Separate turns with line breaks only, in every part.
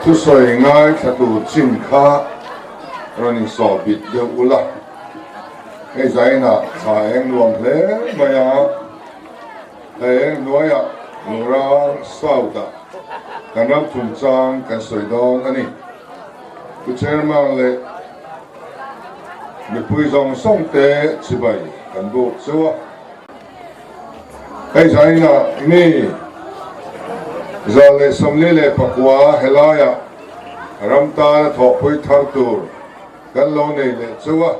Thusawi ngaithla tur chin kha rawn insawh bit deuh ula, hei zainah thla eng nuam hle mai a, thla eng hnuaiah Lurang South-ah kan ram chungchang kan sawi dawn a ni. Pu Chairman leh mipui zawng zawng te chibai kan buk cheu a. Hei zainah mi 149 helaiah ram tana thawhpui thar tur kan lo nei leh cheu a.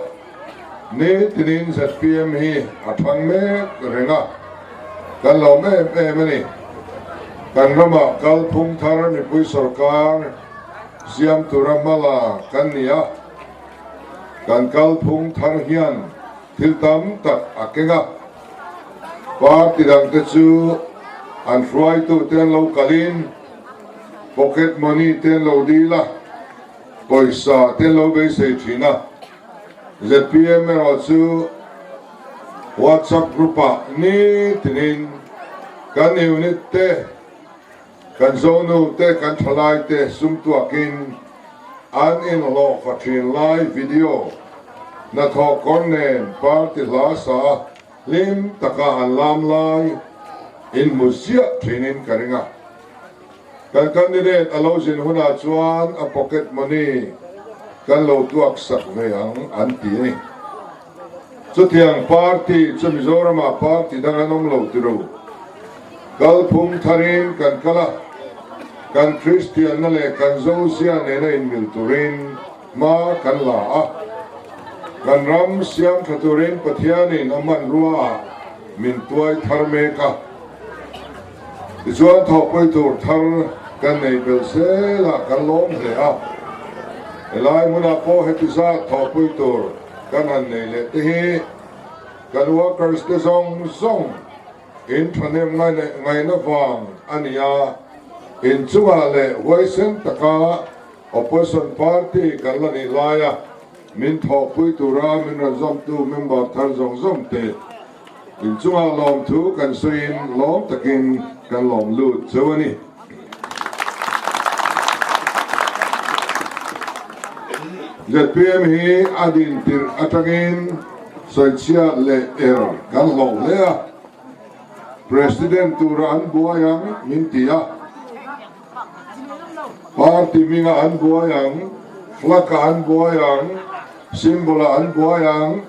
Nitinin zpm hi a thang mek reng a, kan lawm em em a ni. Kan ramah kalphung thar mipui sorkar siam tura hmala kan ni a, kan kalphung thar hian thil tam tak a keng a. Party dangte chu an hruaitute an lo kalin pocket money te an lo dil a, pawisa te an lo beisei thin a. Zpm erawh chu WhatsApp group-ah nitinin kan unit te, kan zonu te, kan thalai te sum tuakin an inhlawhfa thin lai video hnathawh kawr nen party hla sa hlim taka an lam lai inhmu ziah thinin ka ring a. Kan candidate a lo zin hunah chuan a pocket money kan lo tuak sak ve ang an ti a ni. Chutiang party chu Mizoramah party dang an awm lo tiro. Kalphung tharin kan kal a, kan Kristianna leh kan Zozia nena inmil turin hma kan la a. Kan ram siam tha turin Pathianin a hmanruaah min tuai thar mek a. Tichuan thawhpui tur thar kan nei belh zel a, kan lawm hle a. Helai hmunah pawh heti zat thawhpui tur kan han nei leh te hi kan workers te zawng zawng in thahnem ngaihna vang a ni a, inchungah leh huaisen taka opposition party kan la nih laia min thawhpui tura min rawn zawmtu member thar zawng zawng te Inchungah lawmthu kan sawiin lawm takin kan lawm lut cheu a ni. Zpm hi a din tirh atangin sawichhiat leh er kan hlawh hle a, President tura an buai ang min ti a, Party hminga an buai ang, flag-ah an buai ang, symbol-ah an buai ang,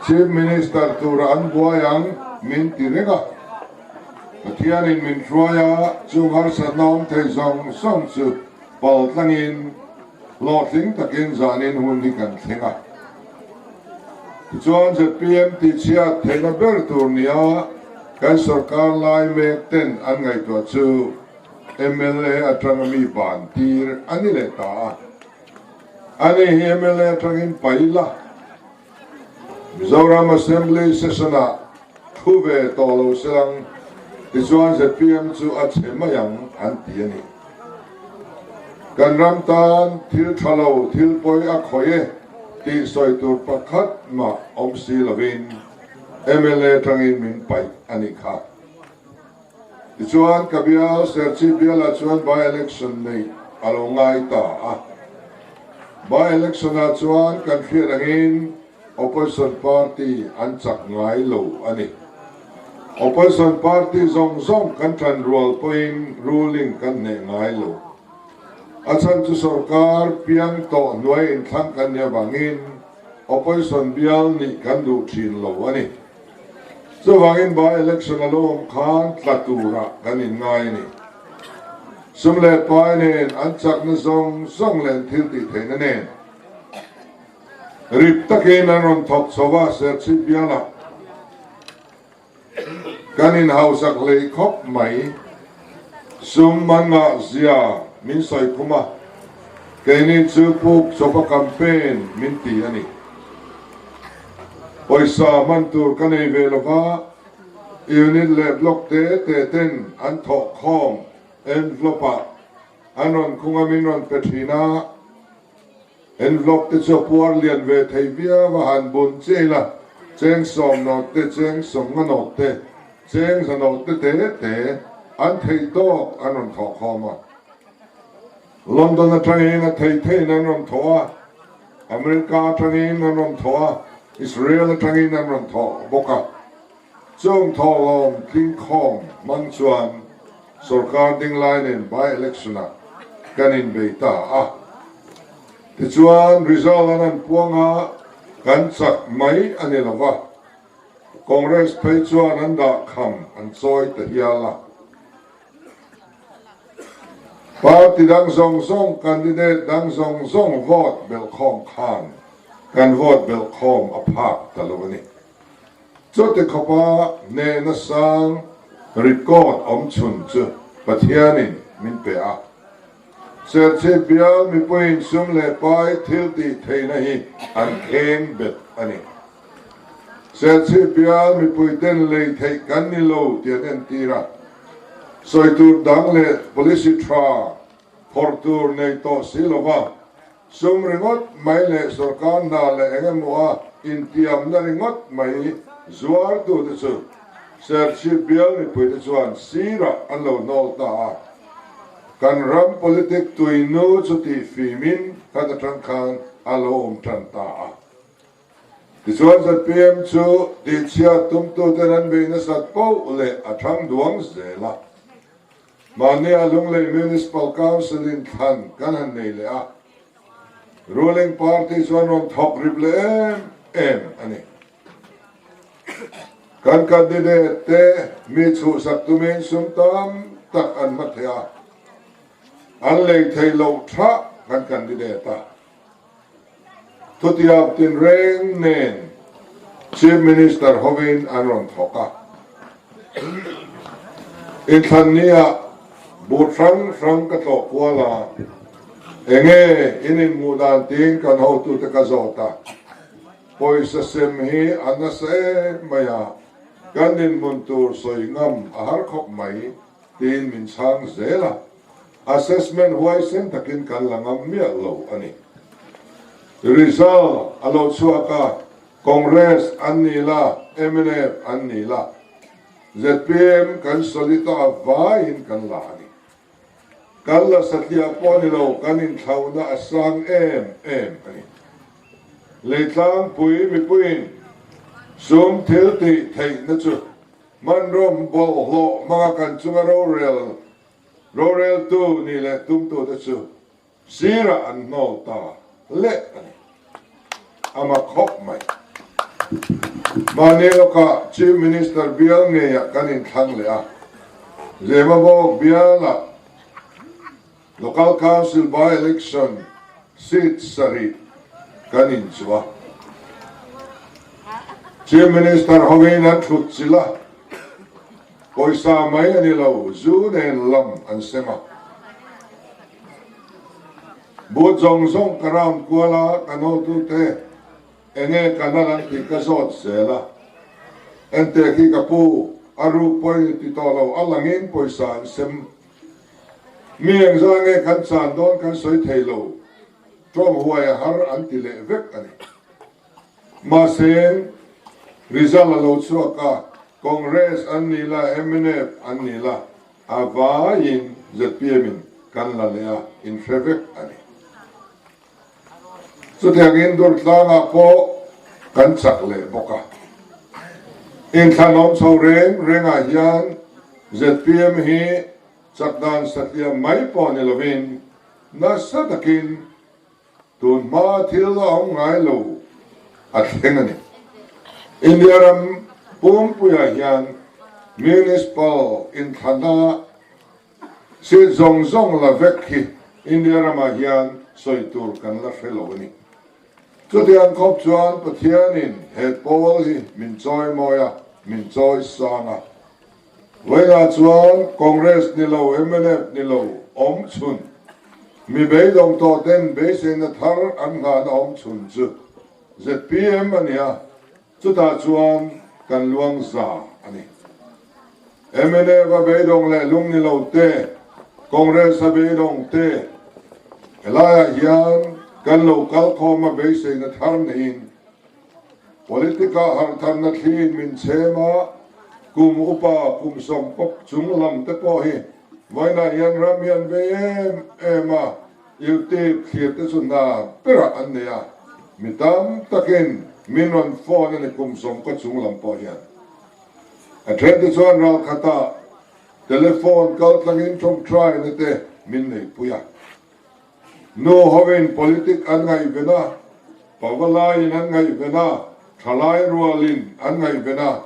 Chief Minister tura an buai ang min ti reng a. Pathianin min hruai a, chung harsatna awm thei zawng zawng chu pal tlangin hlawhtling takin zanin hun hi kan thleng a. Tichuan zpm tihchhiat theihna ber tur nia kan sorkar lai mek ten an ngaihtuah chu mla atanga mi ban tir a ni leh ta a. Ani hi mla atangin paila Mizoram Assembly Session-ah thu ve tawh lo selang tichuan zpm chu a chhe mai ang an ti a ni. Kan ram tan thil tha lo thil pawi a khawih e tih sawi tur pakhat mah awm si lovin mla tangin min paih a nih kha. Tichuan ka bial Serchhip bialah chuan by-election neih a lo ngai ta a. By-election ah chuan kan hriat angin opposition party an chak ngai lo a ni. Opposition party zawng zawng kan tan rual pawhin ruling kan hneh ngai lo. A chhan chu sorkar piang tawh hnuai inthlang kan nih avangin opposition bial nih kan duh thin lo a ni. Chuvangin by election a lo awm khan tla turah kan inngai a ni. Sum leh pai nen an chakna zawng zawng leh an thil tih theihna nen rip takin an rawn thawk chho a, Serchhip bialah kan inhausak hlei khawp mai. Sum man ngah zia min sawi khum a, keini chu puk chawpa campaign min ti a ni. Pawisa hman tur ka nei ve lova, unit leh block te te ten an thawh khawm envelope ah an rawn khung a min rawn pe thin a, envelope te chu a puar lian ve thei viau a han bun chiah ila cheng sawm nawt te cheng sawm nga nawt te cheng za nawt te te te an theih tawk an rawn thawh khawm a. London atangin a thei theiin an rawn thawh a, America atangin an rawn thawh a, Israel atangin an rawn thawh bawk a. Chung thawhlawm tlingkhawm hmang chuan sorkar dinglai nen by-election ah kan inbei ta a. Tichuan result an han puang a, kan chak mai a ni lova, Congress phei chuan an dah kham an chawi ta hial a. Party dang zawng zawng, candidate dang zawng zawng vote belhkhawm khan kan vote belhkhawm a phak ta lo a ni. Chuti khawpa hnehna sang record awm chhun chu Pathianin min pe a. Serchhip bial mipuiin sum leh pai thil tih theihna hi an kheng bet a ni. Serchhip bial mipuiten lei theih kan ni lo tih an entir a. Sawi tur dang leh policy tha phawrh tur nei tawh si lova sum ringawt mai leh sorkar hna leh eng emaw a intiamna ringawt mai zuartute chu Serchhip bial mipuite chuan sirah an lo hnawl ta a. Kan ram politic tuinu chu tih fimin khat atang khan a lo awm tan ta a. Tichuan zpm chu tihchhiat tumtuten an bei nasat poh leh a thang duang zel a. Mahnia Lunglei Municipal Council in thlan kan han nei leh a, ruling party chuan rawn thawk rip leh em em a ni. Kan candidate te mi chhuhsak tumin sum tam tak an hma thei a, an lei thei loh thah kan candidate a. Thutiam tinreng nen Chief Minister hovin an rawn thawk a. Inthlanniah booth hrang hrang ka tlawh kual a, enge in inhmuh dan tiin kan hotute ka zawt a. Pawisa sem hi a nasa em mai a, kan inhmun tur sawi ngam a har khawp mai tiin min chhang zel a. Assessment huaisen takin kan la ngam miah lo a ni. Result a lo chhuak a, Congress an ni la, mnf an ni la, zpm kan solid a vaiin kan la a ni. Kan la satliah pawh ni lo, kan inthlauhna a sang em em a ni. Leitlangpui mipuiin sum thil tih theihna chu hmanraw bawlhhlawh hmanga kan chunga rorel Roreltu nih leh tumtute chu sirah an hnawl ta leh a ni. A mak khawp mai. Mahni lawkah Chief Minister bial ngeiah kan inthlang leh a, Zemabawk bialah Local Council by-election seat sarih kan inchuh a. Chief Minister hovin an thut chilh a, pawisa mai a ni lo, zu nen lam an sem a. Booth zawng zawng ka round kual a, kan hotute enge kan a lan tih ka zawt zel a. Enteh khi ka pu, a ruk pawhin ti tawh lo, a langin pawisa an sem. Mi engzah nge kan chan dawn kan sawi thei lo, tawng huai a har an ti leh vek a ni. Mahse, result a lo chhuak a, Congress an ni la, mnf an ni la, a vaiin zpm in kan la leh a, in hre vek a ni. Chutiangin Durtlangah pawh kan chak leh bawk a. Inthlanawm chho reng rengah hian zpm hi chak dan satliam mai pawh ni lovin nasa takin tun hma thil a awm ngai lo a thleng a ni. India ram pumpuiah hian Municipal inthlana Seat zawng zawng la vek hi India ramah hian sawi tur kan la hre lo a ni. Chutiang khawp chuan Pathianin he pawl hi min chawi mawi a, min chawi sang a. Vawiinah chuan Congress ni lo, mnf ni lo awm chhun, mi beidawng tawh ten beiseina thar an nghahna awm chhun chu zpm a ni a, Chutah chuan kan luang za a ni. Mnf a beidawng leh lung ni lo te, Congress a beidawng te, helaiah hian kan lo kal khawm a beiseina thar niin politic-ah harhtharna thliin min chhem a, kum upa kum sawm pawp chung lam te pawh hi vawiinah hian ram hi an vei em em a. Youtube thlir te chu hna berah an nei a, mi tam takin min rawn phone a ni kum sawmkaw chung lam pawh hian. A then te chuan ral khatah telephone kal tlangin tawngtaina te min neipui a. Nu hovin politic an ngaihven a, pavalaiin an ngaihven a, thalai rualin an ngaihven a.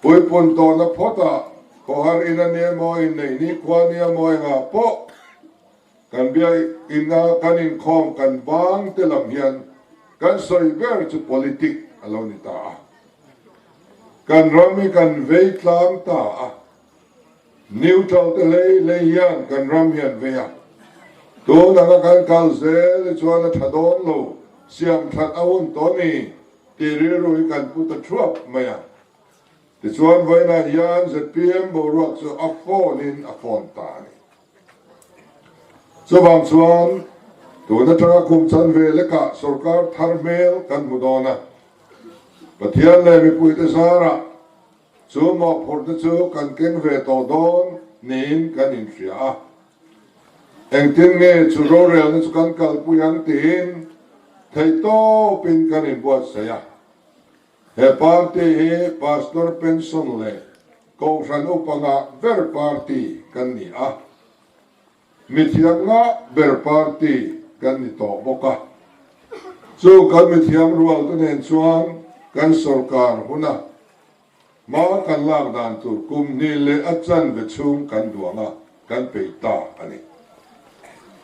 Puipun tawhna phawtah khawhar in a nia maw, inneih nikhua nia maw engah pawh kan biakina kan inkhawm kan bang te lam hian kan sawi ber chu politic a lo ni ta a. Kan ram hi kan vei tlang ta a. Neutral te hlei hlei hian kan ram hi an vei a. Tun anga kan kal zel hi chuan a tha dawn lo, siam that a hun tawh a ni tih rilru hi kan pu ta thuap mai a. Tichuan vawiinah hian zpm boruak chu a phone in a phone ta a ni. Chuvang chuan tun atanga kum chan ve lekah sorkar thar hmel kan hmu dawn a. Pathian leh mipuite zarah chu mawhphurhna chu kan keng ve tawh dawn niin kan inhria a. Engtin nge chu rorelna chu kan kalpui ang tiin theihtawpin kan inbuatsaih a. He party hi Pastor Pension leh Kohhran upa ngah ber party kan ni a, mithiam ngah ber party kan ni tawh bawk a. Chu kan mithiam rualte nen chuan kan sorkar huna hma kan lak dan tur kum hnih leh a chanve chhung kan duang a, kan peih ta a ni.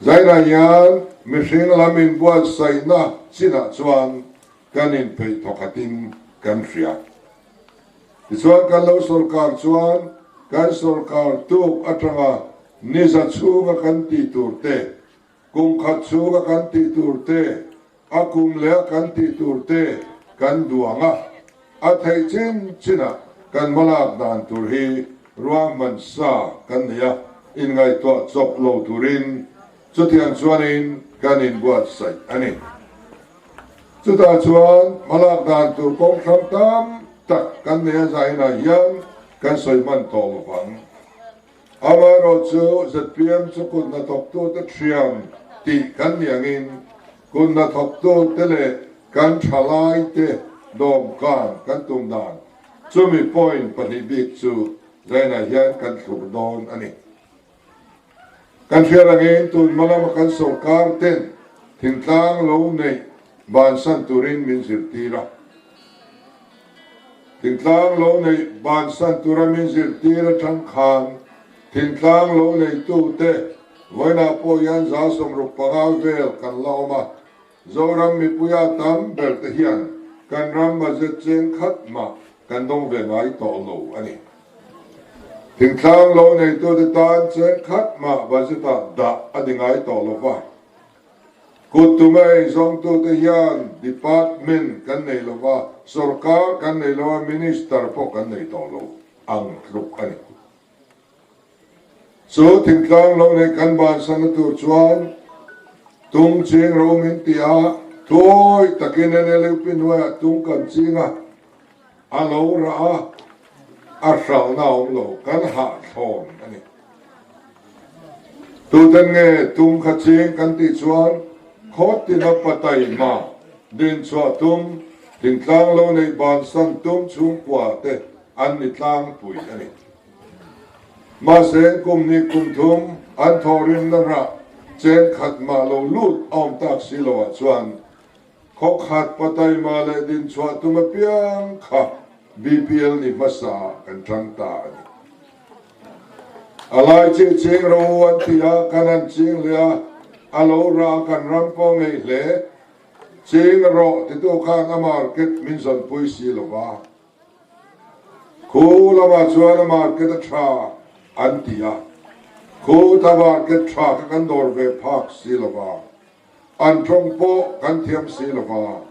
Zainah hian mihring lam inbuatsaihna chinah chuan Kan inpeih thawkhatin kan hria. Tichuan kan lo sorkar chuan kan sorkar tuk atanga niza chhunga kan tih tur te, kum khat chhunga kan tih tur te, a kum leh a kan tih tur te kan duang a, a theih chin chinah kan hmalak dan tur hi ruahman sa kan nei a, inngaihtuah chawp lo turin chutiang chuanin kan inbuatsaih a ni. Chutah chuan hmalak dan tur kawng hrang tam tak kan nei a zainah hian kan sawi hman tawh lo vang. Amaherawhchu zpm chu kut hnathawktute thiam tih kan ni angin kut hnathawktute leh kan thalaite dawmkan kan tum dan chumi point pahnih bik chu zainah hian kan thlur dawn a ni. Kan hriat angin tun hma lama kan sorkar ten thingtlang lo neih bansan turin min zirtir a. Thingtlang lo neih bansan tura min zirtir atang khan thingtlang lo neitute vawiinah pawh hian 65 vel kan la awm a. Zoram mipuia tam ber te hian kan ram budget cheng khat mah kan dawng ve ngai tawh lo a ni. Thingtlang lo neitute tan cheng khat mah budget-ah dah a ni ngai tawh lo va. Kut tuma eizawngtute hian department kan nei lo va, sorkar kan nei lo a, minister pawh kan nei tawh lo ang tluk a ni. Chu thingtlang lo neih kan bansanna tur chuan tung ching ro min ti a, thuawi takin NLUP hnuaiah tung kan ching a, A lo rah a, a hralhna a awm lo, kan hahthlawn a ni. Tuten nge tum kha ching kan tih chuan khaw tina pataima dinchhuah tum, thingtlang lo neih bansan tum chhungkua te an ni tlangpui a ni. Mahse kum hnih kum thum an thawhrimna rah cheng khat mah lo lut a awm tak si loah chuan Khaw khat pataima leh dinchhuah tum apiang kha BPL ni hmasa kan chang ta a ni. A lai chi ching ro an ti a, kan han ching leh a, a lo rah kan ram pawh ngei hle. Ching rawh titu khan a market min zawnpui si lo va. Khu lamah chuan a market a tha an ti a, khu ta market tha kha kan dawr ve phak si lo va. An tawng pawh kan thiam si lo va,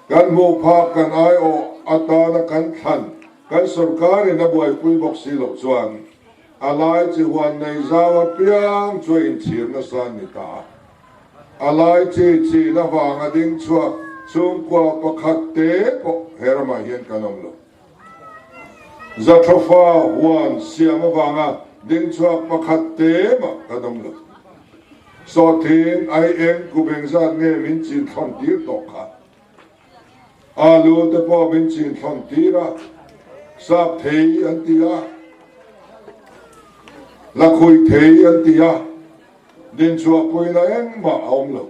kan hmuh phak kan aiawh atana kan thlan kan sorkarin a buaipui bawk si loh chuan a lai chi huan nei zau apiang chu a inchhir nasa an ni ta a. A lai chi chin avanga ding chhuak chhungkua pakhat te pawh he ramah hian kan awm lo. Zathofa huan siam avanga ding chhuak pakhat te mah kan awm lo. Sawhthing aieng kum engzat nge min chin thlawn tir tawh kha? Alu te pawh min chin thlawn tir a, sap thei an ti a, lakhuih thei an ti a, dinchhuahpuina engmah a awm lo.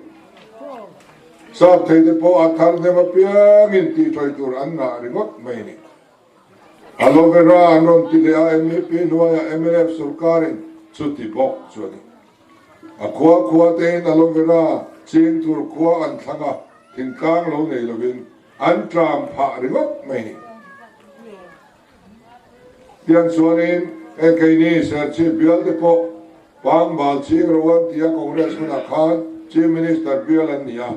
Sap thei te pawh a thar hnem apiangin tihṭawih tur an ngah ringawt mai a ni. Aloe vera an rawn ti leh a, mep hnuaiah mnf sorkarin chuti bawk chu a ni. A khua khua tein aloe vera ching tur khua an thlang a, thingtlang lo nei lovin an tlam phah ringawt mai a ni. Tiang chuanin he keini Serchhip bial te pawh Pangbal ching ro an ti a, Congress hunah khan Chief Minister bial an ni a,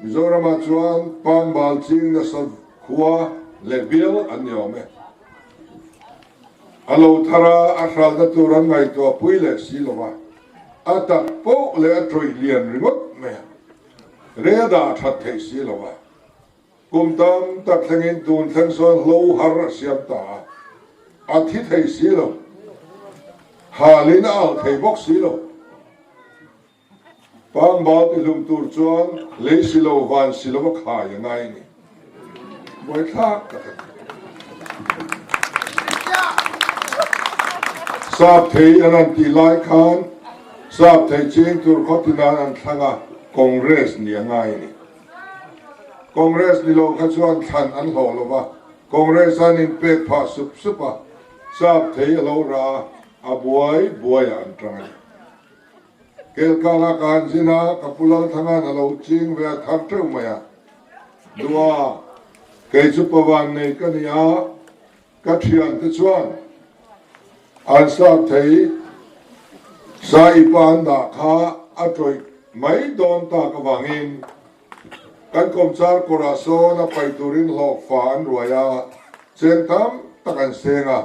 Mizoramah chuan Pangbal ching nasa Khua leh bial an ni awm e. A lo thar a, a hralna tur an ngaihtuah pui leh si lo va, a tak poh leh a tawih lian ringawt mai a, rei a dah that theih si lo va. Kum tam tak thlengin tun thleng sawn hlo har a siam ta a, a thi thei si lo, halin a alh thei bawk si lo. Pangbal tihlum tur chuan lei si lo van si lo a khai a ngai a ni. Buaithlak tak a ni. Sap thei an han tih lai khan sap thei ching tur khaw ti nan an thlang a, Congress ni a ngai a ni. Congress ni lo kha chuan thlan an hlawh lo va, Congress an inpek phah sup sup a, sap thei a lo rah a, a buai buaiah an tang a ni. Kelkala ka han zin a, ka pu Lalthanga'n a lo ching ve a thar teuh mai a. Dua, kei chu pavan nei ka ni a, ka thiante chuan an sap thei sa i pa an dah kha a tawih mai dawn tak avangin kan kawmchar kawrah sawn a paih turin hlawkfa an ruai a, cheng tam tak an seng a,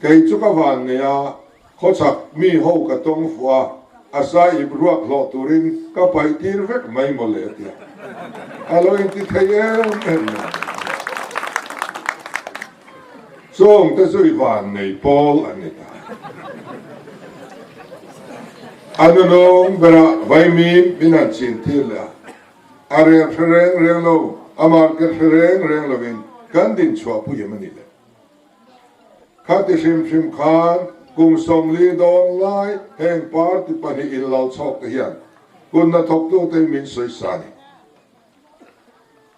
kei chu ka van nei a, Khawchhak mi ho ka tawng fuh a, a sa ip ruak hlawh turin ka paih tir vek mai maw le a ti a. A lo inti thei em em mai. Chawng te chu i van nei pawl an ni ta. A nunawng berah vaimim min han chin tir leh a, a rel hre reng reng lo, a market hre reng reng lovin kan din chhuah pui em a ni le. Khati hrim hrim khan kum 40 dawn lai heng party pahnih inlo chhawk te hian kut hnathawktute hi min sawi sa a ni.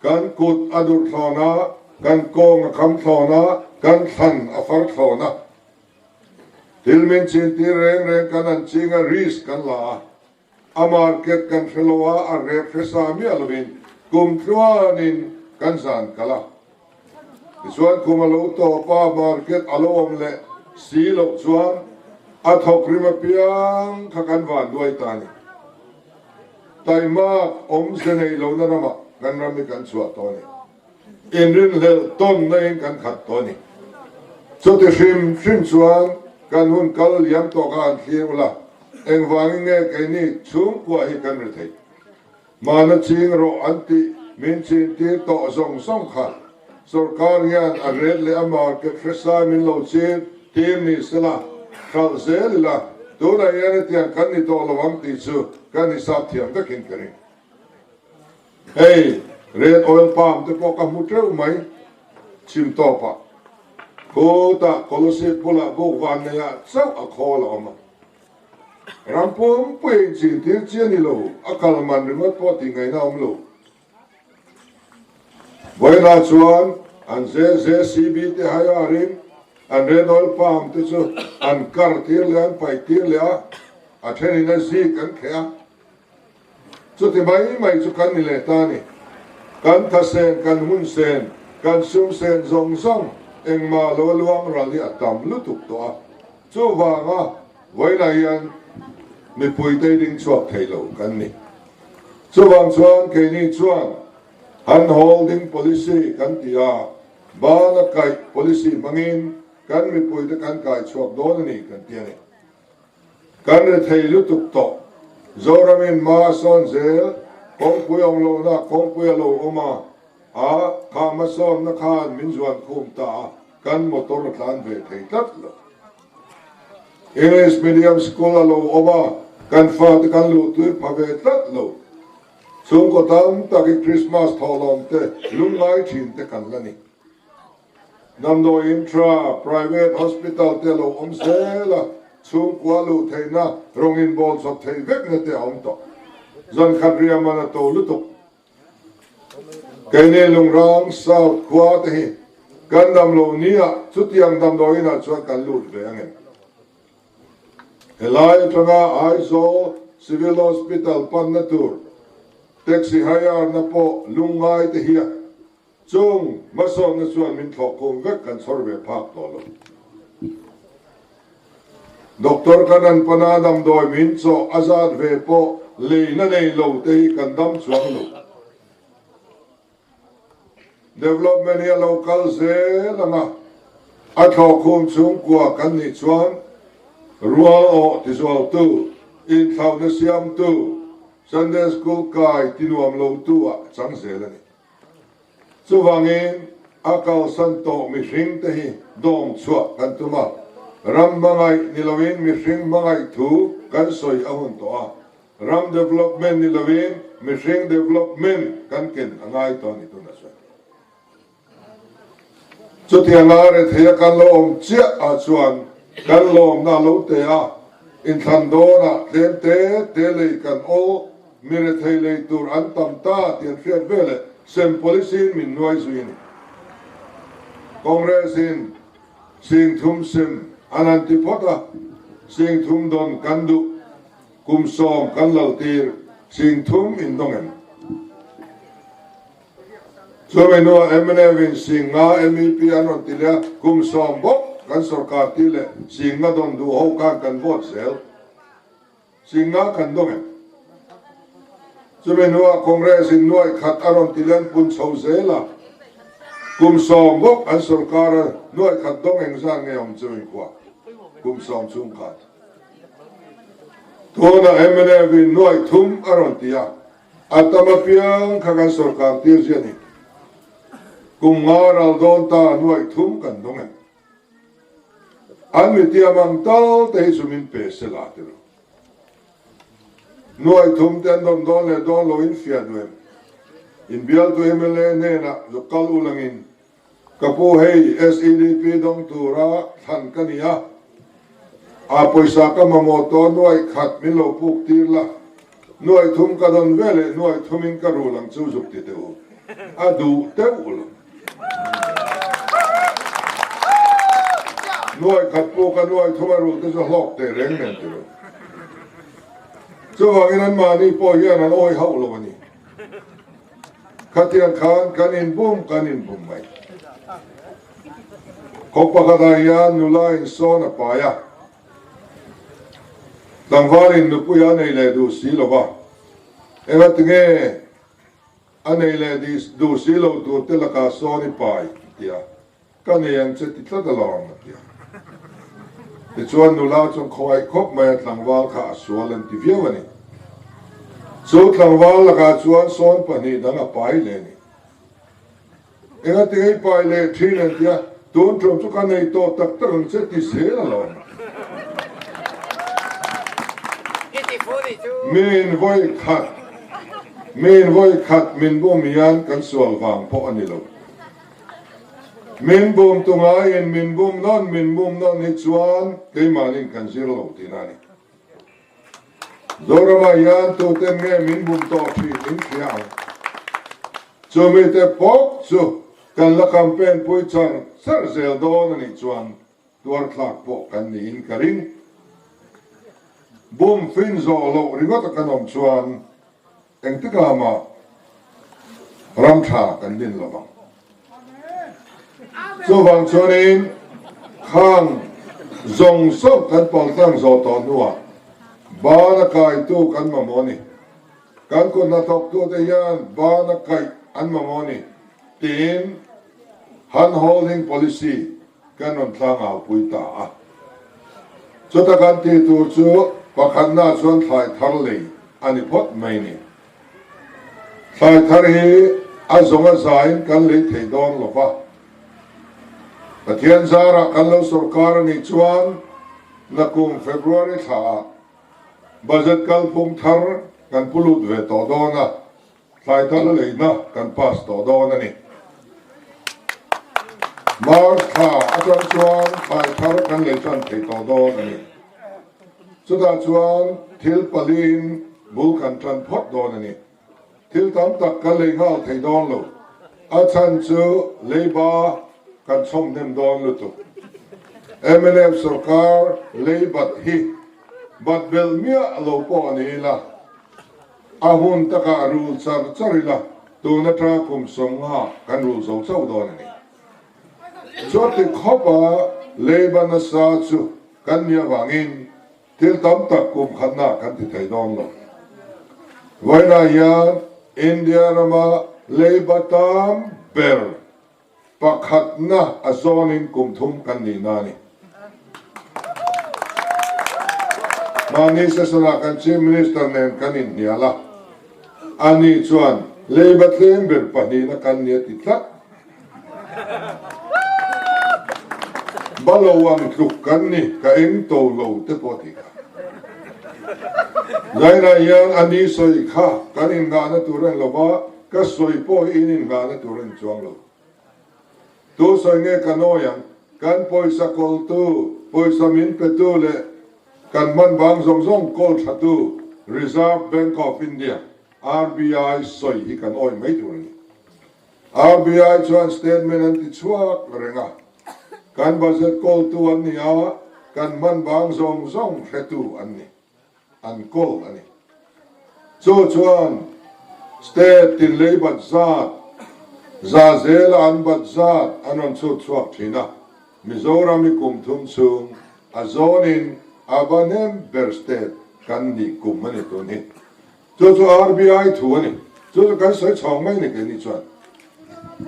Kan kut a durh thlawn a, kan kawng a kham thlawn a, kan thlan a far thlawn a. Thil min chintir reng reng kan an ching a, risk kan la a. A market kan hre lo a, a rep hre sa miah lovin kum tluanin kan zan kal a. Tichuan kum a lo tawp a, market a lo awm leh si loh chuan a thawk rim apiang kha kan van duai ta a ni. Taimak awmze nei lohna ramah kan ram hi kan chhuah tawh a ni. Inrinhlelh tawnna in kan khat tawh a ni. Chuti hrim hrim chuan kan hun kal liam tawh kha han thlir ula, engvangin nge keini chhungkua hi kan ri theih? Mahna ching rawh an tih min chin tir tawh zawng zawng kha sorkar hian a ret leh a market hresa min lo chin tir ni sela, hralh zel ila, tunah hian hetiang kan ni tawh lo ang tih chu kan hisap thiam vekin ka ring. Hei red oil palm te pawh ka hmu teuh mai chhim tawpah. Khutah Kolosip bulah buk van neiah chauh a khawl a awm a. Ram pumpui inchintir chi a ni lo, a kal man ringawt pawh tih ngaihna a awm lo. Vawiinah chuan an JCB te hire-in an red oil palm te chu an kar tir leh a, an paih tir leh a, a thenin a zik an kheh a. Chuti mai mai chu kan ni leh ta a ni. Kan tha sen, kan hun sen, kan sum sen zawng zawng engmah lo a luang ral hi a tam lutuk tawh a. Chuvanga vawiinah hian mipui te ding chhuak thei lo kan ni. Chuvang chuan keini chuan hand holding policy kan ti a, bana kaih policy hmangin kan mipui te kan kai chhuak dawn a ni kan ti a ni. Kan rethei lutuk tawh. Zoramin hma a sawn zel, kawngpui awm lohna kawngpui a lo awm a, a kha hmasawnna khan min zuan khum ta a, kan motor a tlan ve thei tlat lo. English medium school a lo awm a, Kan fate kan luhtui pha ve tlat lo. Chhungkaw tam tak hi Krismas thawhlawm te lungngai thin te kan la ni. Damdawi intra, private hospital te lo awm zel a, chhungkua luh theihna rawng inbawl chawp theih vekna te a awm tawh. Zan khat riah man a to lutuk. Keini Lungrang South khua te hi kan damlo nia chutiang damdawi inah chuan kan lut ve ang em? Helai atanga Aizawl Civil Hospital panna tur taxi hire na pawh lungngai te hian Chung hmasawnna chuan min thlawhkhum vek kan chhawr ve phak tawh lo. Doctor kan an pana damdawi min chawh a zat ve pawh leina nei lo te hi kan dam chuang lo. Development hi a lo kal zel ang a, a thlawhkhum chhungkua kan nih chuan rual awh tizualtu, inthlauhna siamtu, Sunday School kai tinuam lotu ah chang zel a ni. Chuvangin a kalsan tawh mihring te hi dawng chhuah kan tum a, ram hmangaih ni loin mihring hmangaih thu kan sawi a hun tawh a, ram development ni loin mihring development kan ken a ngai tawh a ni tuna chuan. Chutianga retheia kan lo awm chiah ah chuan kan lawmna lo te a, inthlan dawnah tlem te te lei kan aw, mi rethei lei tur an tam ta tih an hriat veleh sem policy in min nuai zui a ni. Congress in sing thum sem an han ti phawt a, sing thum dawn kan duh, kum sawm kan laltir, sing thum in dawng em? Chumi hnuah mnf in Singha MEP an rawn ti leh a, kum sawm bawk kan sorkar ti leh Singha dawn duh ho khan kan vote zel. Singha kan dawng em? Chumi hnuah Congress in nuaih khat a rawn ti leh an pun chho zel a, kum sawm bawk an sorkar a nuaih khat dawng engzat nge awm chu inkhua kum sawm chhung khan. Tunah mnf in nuaih thum a rawn ti a, A tam apiang kha kan sorkar tir zia ni. Kum nga ral dawn ta nuaih thum kan dawng e. An mitiam ang tal te hi chu min pe se la ti lo. Nuaih thum te an rawn dawn leh dawn lo in fiah duh em? Inbialtu mla hnenah zuk kal ulangin Ka pu hei SEDP dawng tura thlan ka ni a, a pawisa ka mamawh tawh nuaih khat min lo puk tir la, nuaih thum ka dawn ve leh nuaih thumin ka rul ang chu zuk ti teh u, a duh teuh lo. Nuaih khat puk a nuaih thum a rul te chu hlawk teh reng nen ti lo. Chuvangin anmahni pawh hian an awih hauh lo a ni. Khatiang khan kan inbum kan inbum mai. Khaw pakhatah hian nula in sawn a pai a, tlangval in nupui a nei leh duh si lo va, engatinge a nei leh duh si lo tur te lakah sawn i pai tia Ka nei ang che ti tlat alawm a ti a. Tichuan nula chuan khawngaih khawp mai a tlangval kha a sual an ti viau a ni. Chu tlangval lakah chuan sawn pahnih dang a pai leh a ni. Engati ngei pai leh thin an ti a, tun tum chu ka nei tawh tak tak ang che ti zel alawm. Min vawi khat, min vawi khat min bum hian kan sual vang pawh a ni lo. Min bum tu ngaiin min bum nawn min bum nawn hi chuan keimahnin kan zir lo tihna a ni. Zoramah hian tuten nge min bum tawh thin in hria ang. Chumite bawk chu kan la campaign pui char char zel dawn a nih chuan tuarthlak pawh kan niin ka ring. Bum fin zawh loh ringawta kan awm chuan Engtikah mah ram tha kan din lo vang. Chuvang chuanin khang zawng zawng kan paltlang zawh tawh hnuah bana kaitu kan mamawh a ni. Kan kut hnathawktute hian bana kaih an mamawh a ni tiin hand holding policy kan rawn tlangau pui ta a. Chuta kan tih tur chu pakhatna chuan thlai thar lei a ni phawt mai ni. Thlai thar hi a zawng a zaiin kan lei thei dawn lo va. Pathian zarah kan lo sawrkar a nih chuan nakum February thlaah. Budget kalphung thar kan pu lut ve tawh dawn a, thlai thar leina kan pass tawh dawn a ni. March thla atang chuan thlai thar kan lei tan thei tawh dawn a ni. Chutah chuan thil paliin bul kan tan phawt dawn a ni. Thil tam tak kan lei nghal thei dawn lo. A chhan chu leiba kan chhawm hnem dawn lutuk. Mnf sorkar lei bat hi bat belh miah lo pawh a ni ila, a hun takah rul char char ila, tun atanga kum 50 kan rul zo chauh dawn a ni. Chuti khawpa leiba nasa chu kan nih avangin Thil tam tak kum khatna kan ti thei dawn lo. Vawiinah hian India rama leiba tam ber pakhatna a zawnin kum thum kan nihna a ni. Mahni session-ah kan Chief Minister nen kan inhnial a, ani chuan leiba tlem ber pahnihna kan ni a ti tlat. Balo ang tluk kan ni, ka eng to lo te pawh tih kha. Zainah hian a ni sawi kha kan innghahna tur a ni lo va, ka sawi pawh hi in innghahna tur a ni chuang lo. Tu sawi nge ka nawi ang, kan pawisa kawltu, pawisa min petu leh kan hman vang zawng zawng kawl thatu Reserve Bank of India, RBI, sawi hi kan awi mai tur a ni. RBI chuan statement an ti chhuak reng a, kan budget kawltu an ni a, kan hman vang zawng zawng hretu an ni, an kawl a ni. Chu chuan state tin lei bat zat, za zela an bat zat an rawn chhut chhuak thin a, Mizoram i kum thum chhung a zawnin a va hnem ber state kan nih kum a ni tun hi. Chu chu RBI thu a ni. Chu chu kan sawi chhawng mai ni keini chuan.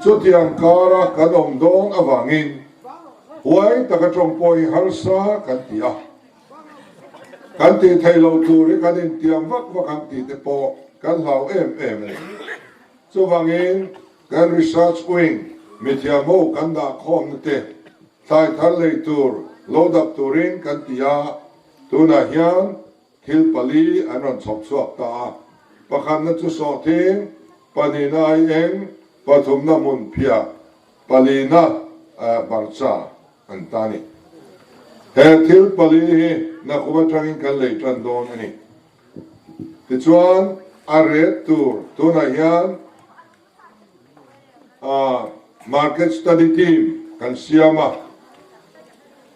Chutiang kara kan awm dawn avangin huai taka tawng pawh hi harsa kan ti a. Kan tih theih loh tur hi kan intiam vak vak ang tih te pawh kan hlau em em a ni. Chuvangin kan research wing mithiam ho kan dah khawmna te thlai thar lei tur lo dap turin kan ti a, tunah hian Thil pali an rawn chhawp chhuak ta a, pakhatna chu sawhthing, pahnihna aieng, pathumna hmunphiah, palina hmarcha an ta a ni. He thil pali hi nakum atangin kan lei tan dawn a ni. Tichuan, a ret tur tunah hian Market Study Team kan siam a,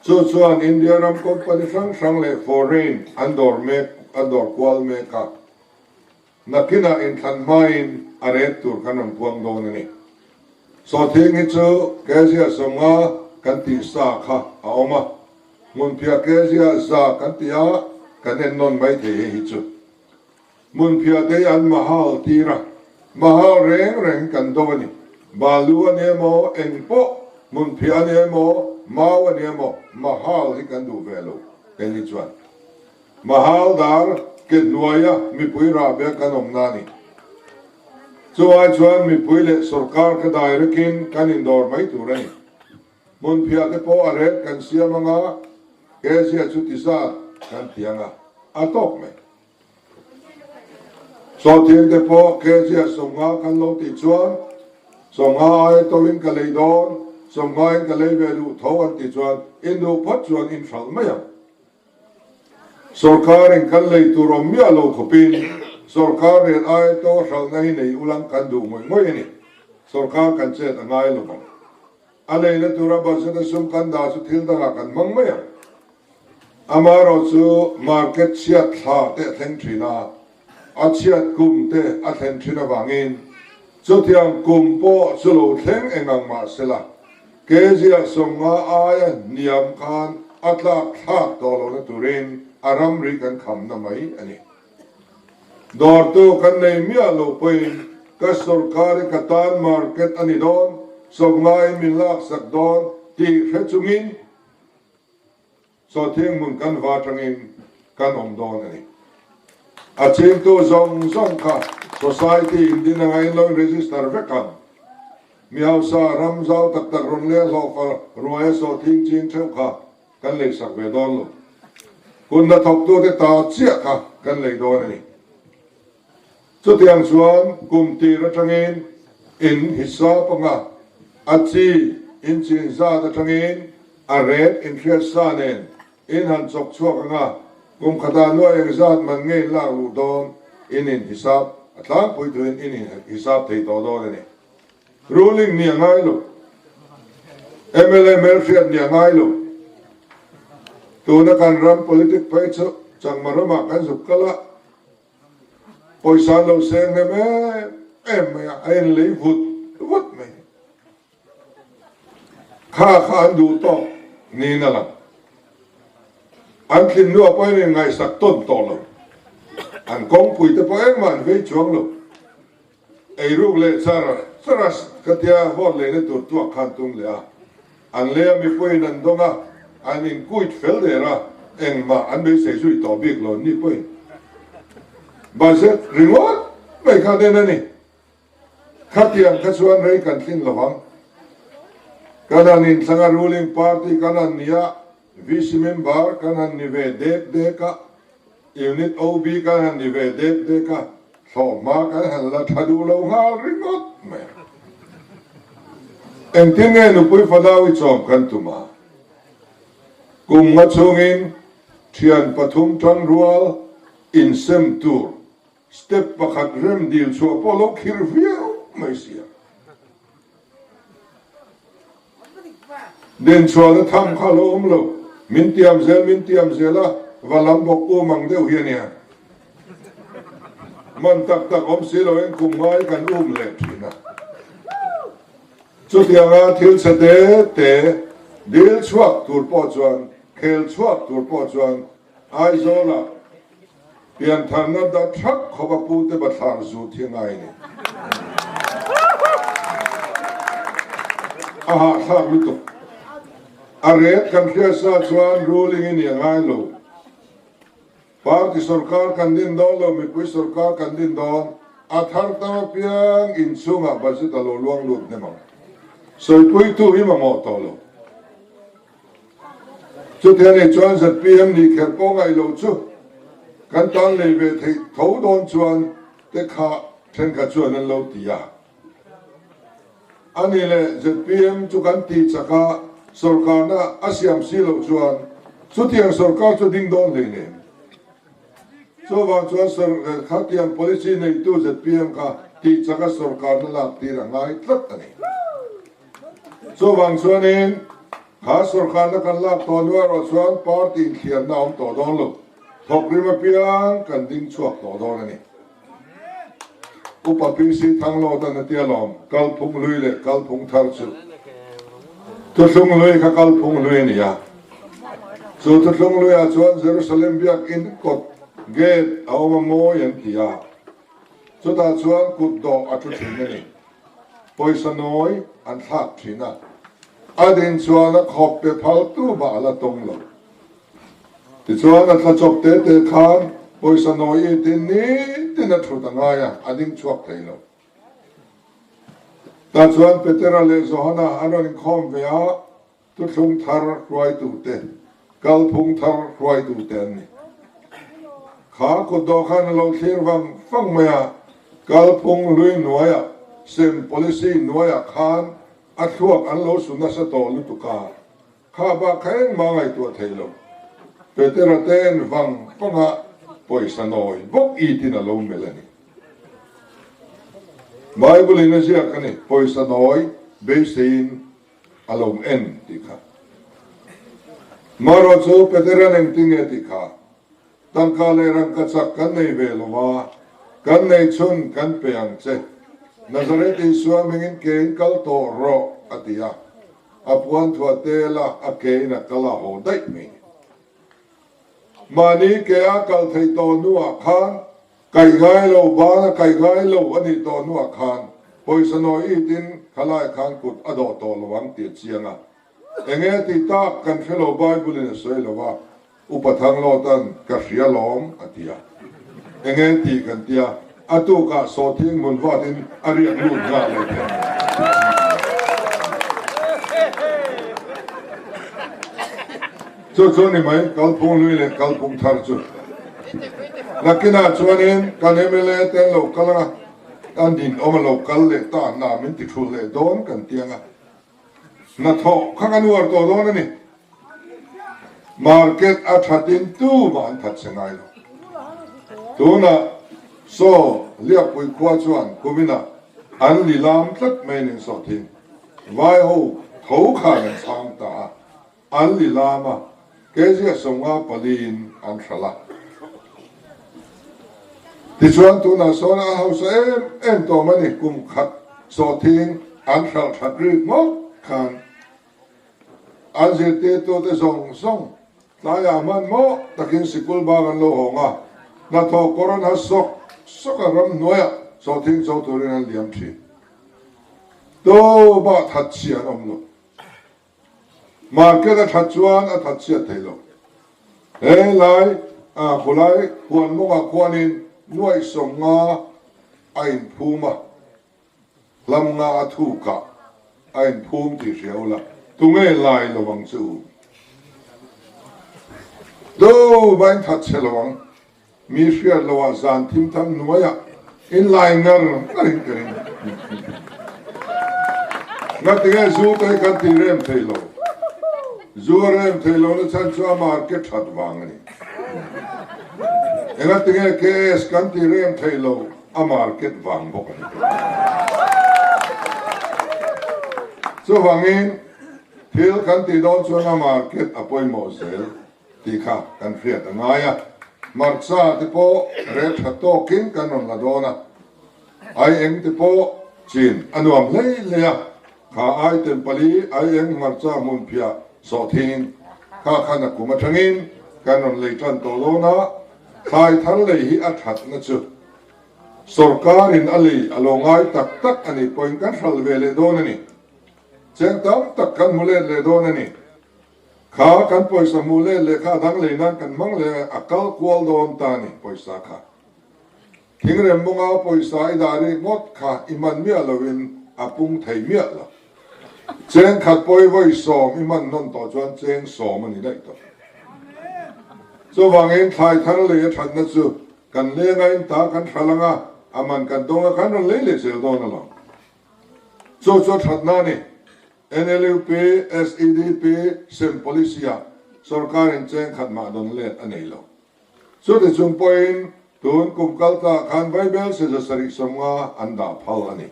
chu chuan India ram company hrang hrang leh foreign an dawr mek an dawr kual mek a, nakinah inthlan hmain a ret tur kan rawn puang dawn a ni. Sawhthing hi chu Kezia 50 kan tih sa kha a awm a, hmunphiah Kezia 100 kan tih a, kan ennawn maithei hei hi chu. Hmunphiah te hi an mahal tir a, mahal reng reng kan do a ni. Balu a ni emaw, eng pawh hmunphiah a ni emaw, mau a ni emaw, mahal hi kan duh ve lo kei ni chuan. Mahal dar ke hnuaia mipui rahbia kan awmna a ni. Chuvai chuan mipui leh sorkar kha direct-in kan indawr mai tur a ni. Hmunphiah te pawh a ret kan siam anga, Asia chu ti zat kan ti anga, a tawk mai. Sawhthing te pawh kg 50 kan lo tih chuan 50 aia tawhin ka lei dawn, 50 in ka lei ve duh tho an tih chuan in duh phawt chuan in hralh mai ang. Sawrkarin kan lei tur awm miah lo khawpin sawrkar rian aia to hralhna hi nei ulang kan duh ngawih ngawih a ni. Sawrkar kan chet a ngai lo vang. A leina tura budget a sum kan dah chu thil dangah kan hmang mai ang. Amaherawh chu market chhiat thla te a thleng thin a, a chhiat kum te a thlen thin avangin chutiang kum pawh chu lo thleng eng ang mah sela, kg-ah 50 aia hniam khan a tlak thlak tawh lohna turin a ramri kan khamna mai a ni. Dawrtu kan nei miah lo pawhin ka sorkar i ka tan market a ni dawn, 50 in min laksak dawn tih hre chungin, Sawhthing hmun kan va atangin kan awm dawn a ni. A chingtu zawng zawng kha society in din anga in lo in register vek ang. Mi hausa ram zau tak tak rawn leh hlawhfa ruaia sawhthing ching theuh kha kan leisak ve dawn lo. Kut hnathawktute ta chiah kha kan lei dawn a ni. Chutiang chuan kum tir atangin in hisap anga a chi in chin zat atangin a ret inhriat sa nen in han chawk chhuak anga kum khatah nuai engzat man nge in lak luh dawn in in hisap a tlangpui tuin in in hisap thei tawh dawn a ni. Ruling ni a ngai lo. Mla hmelhriat ni a ngai lo. Tuna kan ram politic phei chu Changma ramah kan zuk kal a, pawisa an lo seng hnem em em mai a, a inlei vut vut mai. Kha kha an duh tawk niin a lang. An thinlua pawhin in ngaihsak tawn tawh lo. An kawngpui te pawh engmah an vei chuang lo. Eiruk leh char char a ka tia vote leina tur tuak khan tum leh a, an lei a mipuiin an dawng a, an inkuit fel der a, engmah an beisei zui tawh bik lo ni pawhin budget ringawt mai kha den a ni. Khatiang kha chuan rei kan tlin lo ang. Kan han inthlang a ruling party kan han ni a, VC member kan han ni ve dek dek a, Unit OB kan han ni ve dek dek a, thlawhhma kan han la tha duh lo nghal ringawt mai a. Engtin nge nupui fanau i chawm kan tum a? Kum nga chhungin thian pathum tangrual insem tur step pakhat rem dil chhuah pawh lo khir viau mai sia. Dinchhuahna tham kha a lo awm lo. Min tiam zel, min tiam zel a, va lam bawk um ang deuh hi a nia. Man tak tak awm si loin kum ngai kan um leh thin a. Chutianga thil chhe te te dil chhuak tur pawh chuan, khel chhuak tur pawh chuan Aizawlah Piantharna dah thak khawp a pute bathlar zut hi a ngai a ni. A hahthlak lutuk. A ret kan hriatsa chuan ruling i ni a ngai lo. Party sorkar kan din dawn lo, mipui sorkar kan din dawn. A thar tam apiang inchhungah budget a lo luang lut hnem ang. Sawipuitu hi mamawh tawh lo. Chutia nei chuan zpm nih kher pawh ngaih loh chu kan tan lei ve theih tho dawn chuan te kha thenkhat chuan an lo ti a. Ani leh zpm chu kan tih chak a, sorkarna a siam si loh chuan chutiang sorkar chu ding dawn hleinem. Chuvang chuan khatiang policy neitu zpm kha tih chak a sorkarna lak tir a ngai tlat a ni. Chuvang chuanin kha sorkarna kan lak tawh hnu erawh chuan party inthliarna a awm tawh dawn lo. Thawk rim apiang kan ding chhuak tawh dawn a ni. Upa PC Thanglawtan a tia lawm, kalphung hlui leh kalphung thar chu thuthlung hlui kha kalphung hlui a ni a. Chu thuthlung hluiah chuan Jerusalem biakinn kawt, gate, a awm a mawi an ti a. Chutah chuan kutdawh a thu thin a ni. Pawisa nawi an thlak thin a, a din chuan a khawp pe phal tu mah a la tawng lo. Tichuan a thla chawp te te khan pawisa nawi i tin nitin a thut a ngai a, a ding chhuak thei lo. Tah chuan Petera leh Johana an rawn inkhawm ve a, Thuthlung thar hruaitute, kalphung thar hruaitute an ni. Kha kutdawh khan a lo thlir vang vang mai a, kalphung hlui hnuaiah, sem policy hnuaiah khan a thluak an lo su nasa tawh lutuk a, kha bak kha engmah ngaihtuah thei lo. Petera te en vang vang a, pawisa nawi bawk itin a lo melh a ni. Bible in a ziak a ni, pawisa nawi beiseiin a lo en tih kha. Marawh chu Peteran engtin nge tih kha, Tangka leh rangka chak kan nei ve lo va, kan nei chhun kan pe ang che. Nazareth Isua hmingin kein kal tawh rawh, a ti a. A puan thuah tel a, a kein a kal a haw daih mai. Mahni ke a kal theih tawh hnuah khan Kaih ngai lo, ban a kaih ngai lo a nih tawh hnuah khan pawisa nawi itin khalai khan kut a dawh tawh lo ang tih a chiang a. Enge a tih tak kan hre lo Bible in a sawi lo a, Upa Thanglawta'n ka hria lawm a ti a. Enge tih kan tia, a tukah sawhthing hmun vatin a riak lut nghal leh thei. Chu chu ni mai, kalphung hlui leh kalphung thar chu. Nakinah chuanin kan mla te an lo kal anga, an dinawm a lo kal leh ta hna min ti thulh leh dawn kan ti anga, hnathawh kha kan uar tawh dawn a ni. Market a thatin tumah an that che ngai lo. Tunah saw Liakpui khua chuan kuminah an li lam tlat mai nen sawh thin. Vai ho tho khan an chhang ta a, an li lam a, kg 50 paliin an hralh a. Tichuan tunah sawn a hausa em em tawh mai ni, kum khat sawhthing an hralh that rik ngawt khan An zirtirtute zawng zawng tlaiah hmanhmawh takin sikul bang an lo hawng a, hnathawh kawr an ha sawk sawk a, ramhnuaiah sawhthing cho turin an liam thin. Tawbah that chhia an awm lo. Market a that chuan a that chhiat thei lo. He lai khawlai huan mawngah khuanin nuaih 50 a inphum a. Hlam nga a thukah a inphum tih hria ula, tunge lai lo ang che u? Do va in that chhe lo ang, mi hriat lo ah zan thim tham hnuaiah in lai ngar ngar in ka ring. Ngatinge zu te hi kan ti rem thei lo? Zu a rem thei lo na chhan chu a market that vang a ni. Engatinge KS kan ti rem thei lo? A market vang bawk a ni. Chuvangin thil kan tih dawn chuan a market a pawimawh zel tih kha kan hriat a ngai a. Hmarcha te pawh rel tha tawkin kan rawn la dawn a, ai eng te pawh chin a nuam hlei hlei a, kha item pali ai eng hmarcha hmun phiah sawhthing kha khan a kum atangin kan rawn lei tan tawh dawn a, thlai thar lei hi a thatna chu Sorkarin a lei a lo ngai tak tak a nih pawhin kan hralh ve leh dawn a ni. Cheng tam tak kan hmu let leh dawn a ni. Kha kan pawisa hmuh let leh kha a dang lei nan kan hmang leh a kal kual dawn ta a ni pawisa kha. Thingrem mawnga pawisa i dah rik ngawt kha i hman miah loin a pung thei miah lo. Cheng khat pawi vawi 10 i hman hnawn tawh chuan cheng 10 a ni daih tawh. Chuvangin thlai thar lei a thatna chu Kan leng a in ta kan hral anga a man kan dawng a kan rawn lei leh zel dawn alawm. Chu chu a thatna a ni. NLUP, SEDP sem policy ah sorkar in cheng khat mah dawn let a nei lo. Chuti chung pawhin tun kum kal ta khan Vaibel 750 an dah phal a ni.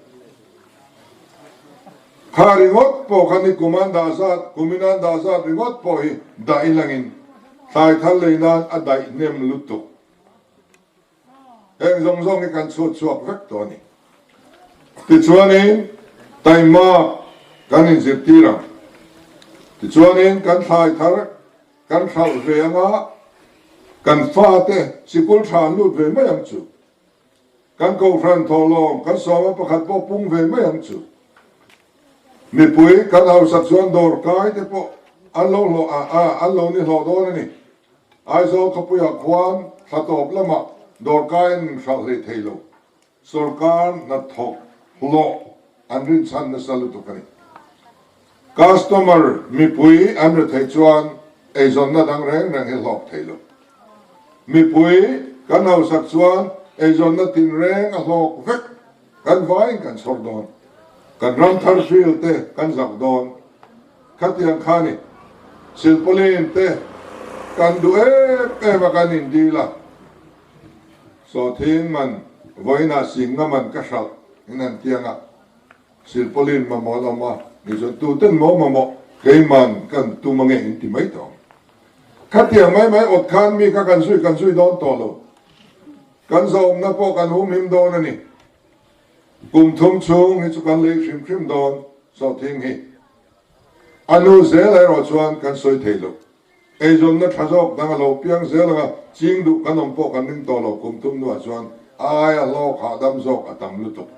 Kha ringawt pawh kha ni kum an dah zat, kumin an dah zat ringawt pawh hi dah ilangin thlai thar lei nan a daih hnem lutuk. Heng zawng zawng hi kan chhut chhuak vek tawh a ni. Tichuanin taima kan inzirtir ang. Tichuanin kan thlai thar kan hralh ve anga kan fate sikul tha an lut ve mai ang chu. Kan kohhran thawhlawm kan sawma pakhat pawh pung ve mai ang chu. Mipui kan hausak chuan dawr kai te pawh an lo hlawh a, an lo ni hlawh dawn a ni. Aizawl khawpuiah khuan thla tawp lamah dawr kai an inhralh hlei thei lo. Sorkar hnathawk hlawh an rinchhan nasa lutuk a ni. Customer mipui an ri theih chuan eizawnna dang reng reng hi hlawk thei lo. Mipui kan hausak chuan eizawnna tinreng a hlawk vek, kan vaiin kan chhawr dawn. Kan ram thar field te kan zak dawn. Khatiang kha ni silpauline te kan duh em em a kan indil a. Sawhthing man vawiinah singna man ka hralh in an tiang a. Silpauline mamawh an awm a ni chuan tuten maw mamawh keiman kan tum ange in ti mai tawh ang. Khatiang mai mai awt khan mi kha kan zui kan zui dawn tawh lo. Kan zawmna pawh kan humhim dawn a ni. Kum thum chhung hi chu kan lei hrim hrim dawn sawhthing hi. A nu zel erawh chuan kan sawi thei lo. Eizawnna tha zawk dang a lo piang zel anga ching duh kan awm pawh kan ring tawh lo kum thum hnuah chuan a aia hlawk hahdam zawk a tam lutuk.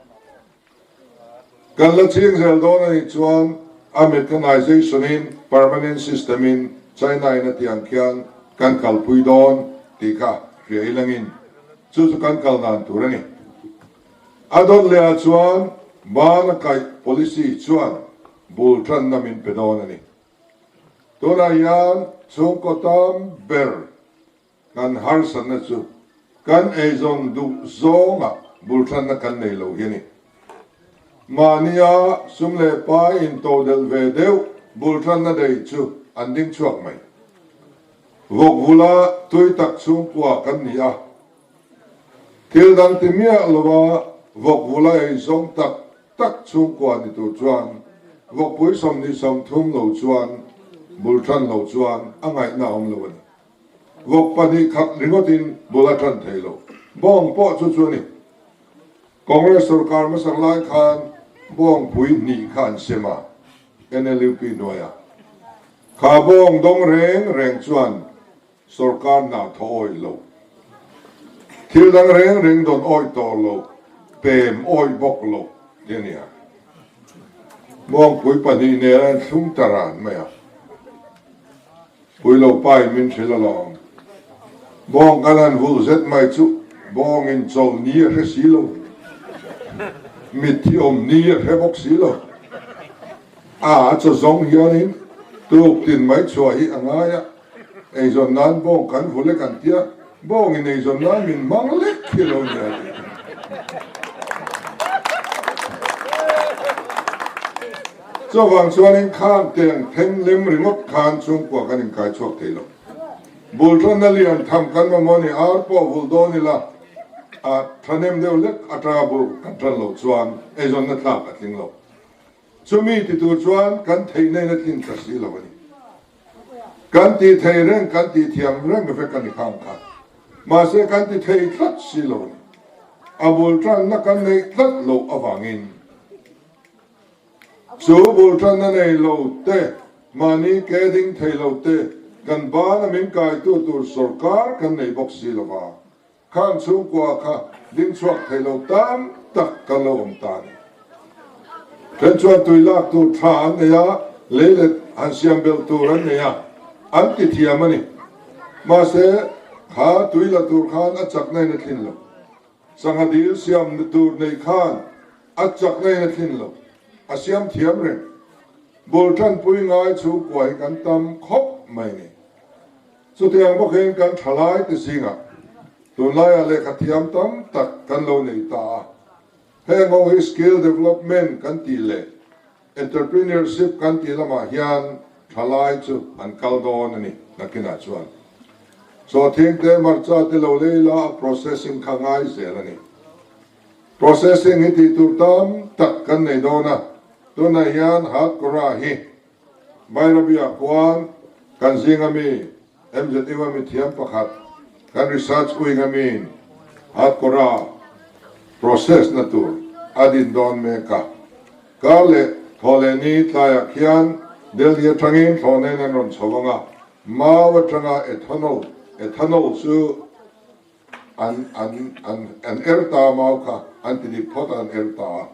Kan la ching zel dawn a nih chuan a mechanization in permanent system in China in a tih ang khian kan kalpui dawn tih kha hria ilangin chu chu kan kal dan tur a ni. A dawt leh ah chuan ban a kaih policy chuan bul tanna min pe dawn a ni. Tunah hian chhungkaw tam ber kan harsatna chu kan eizawn duh zawngah bulthanna kan nei lo hi a ni. Mahnia sum leh pai intodelh ve deuh bulthanna nei chu an ding chhuak mai. Vawkvula tui tak chhungkua kan ni a, thil dang ti miah lova vawkvula eizawng tak tak chhungkua ni tur chuan vawkpui 23 lo chuan bulthan lo chuan a ngaihna a awm lo a ni. Vawk pahnih khat ringawtin bul a tan thei lo. Bawng pawh chu chu a ni. Congress sorkar hmasak lai khan bawngpui hnih kha an sem a, NLUP hnuaiah. Kha bawng dawng reng reng chuan sorkar hna thaw awih lo. Thil dang reng reng dawn awih tawh lo, pem awih bawk lo ti a nia. Bawngpui pahnih nen an thlung ta ran mai a. Puilo pa in min hrilh alawm. Bawng kan han vulh zet mai chu bawng in chawlh ni a hre si lo. Mitthi awm ni a hre bawk si lo. A a chaw zawng hianin tuk tin mai chhuah hi a ngai a, eizawn nan bawng kan vulh e kan tia, bawng in eizawn nan min hmang lek hi lo nia tih. Chuvang chuanin khang teng then lem ringawt khan chhungkua kan inkai chhuak thei lo. Bul tanna lian tham kan mamawh ni ar pawh vulh dawn ila a thahnem deuh lek atanga bul kan tan loh chuan eizawnna tlak a tling lo. Chumi ti tur chuan kan theihna in a tlin ta si lo a ni. Kan ti thei reng, kan ti thiam reng vek a ni khang kha. Mahse kan ti thei tlat si lo a ni. A bul tanna kan neih tlat loh avangin. Chu bul tanna nei lo te, mahni ke ding thei lo te, kan bana min kaitu tur sorkar kan nei bawk si lo va, khang chhungkua kha ding chhuak thei lo tam tak kan lo awm ta a ni. Then chuan tui lak tur tha an nei a, leilet han siam belh tur an nei a, an ti thiam a ni. Mahse, kha tui la tur khan a chakna in a thlin lo. Sangha dil siam tur nei khan a chakna in a thlin lo, a siam thiam reng. Bul tanpui ngai chhungkua hi kan tam khawp mai ni. Chutiang bawkin kan thalai te zingah tunlaiah lehkha thiam tam tak kan lo nei ta a. Heng ho hi skill development kan tih leh Entrepreneurship kan tih lamah hian thalai chu an kal dawn a ni nakinah chuan. Sawhthing te hmarcha te lo lei la a processing kha ngai zel a ni. Processing hi tih tur tam tak kan nei dawn a, tunah hian Hatkora hi Bairabi-ah khuan kan zinga mi MZU-a mithiam pakhat kan research wing-a miin Hatkora process na tur a din dawn mek a. Kar leh thaw leh ni tlaiah khian Delhi atangin thlawhnen an rawn chho ang a, mau atanga ethanol, ethanol, chu an an an an er ta a, mau kha an ti dik phawt a, an er ta a,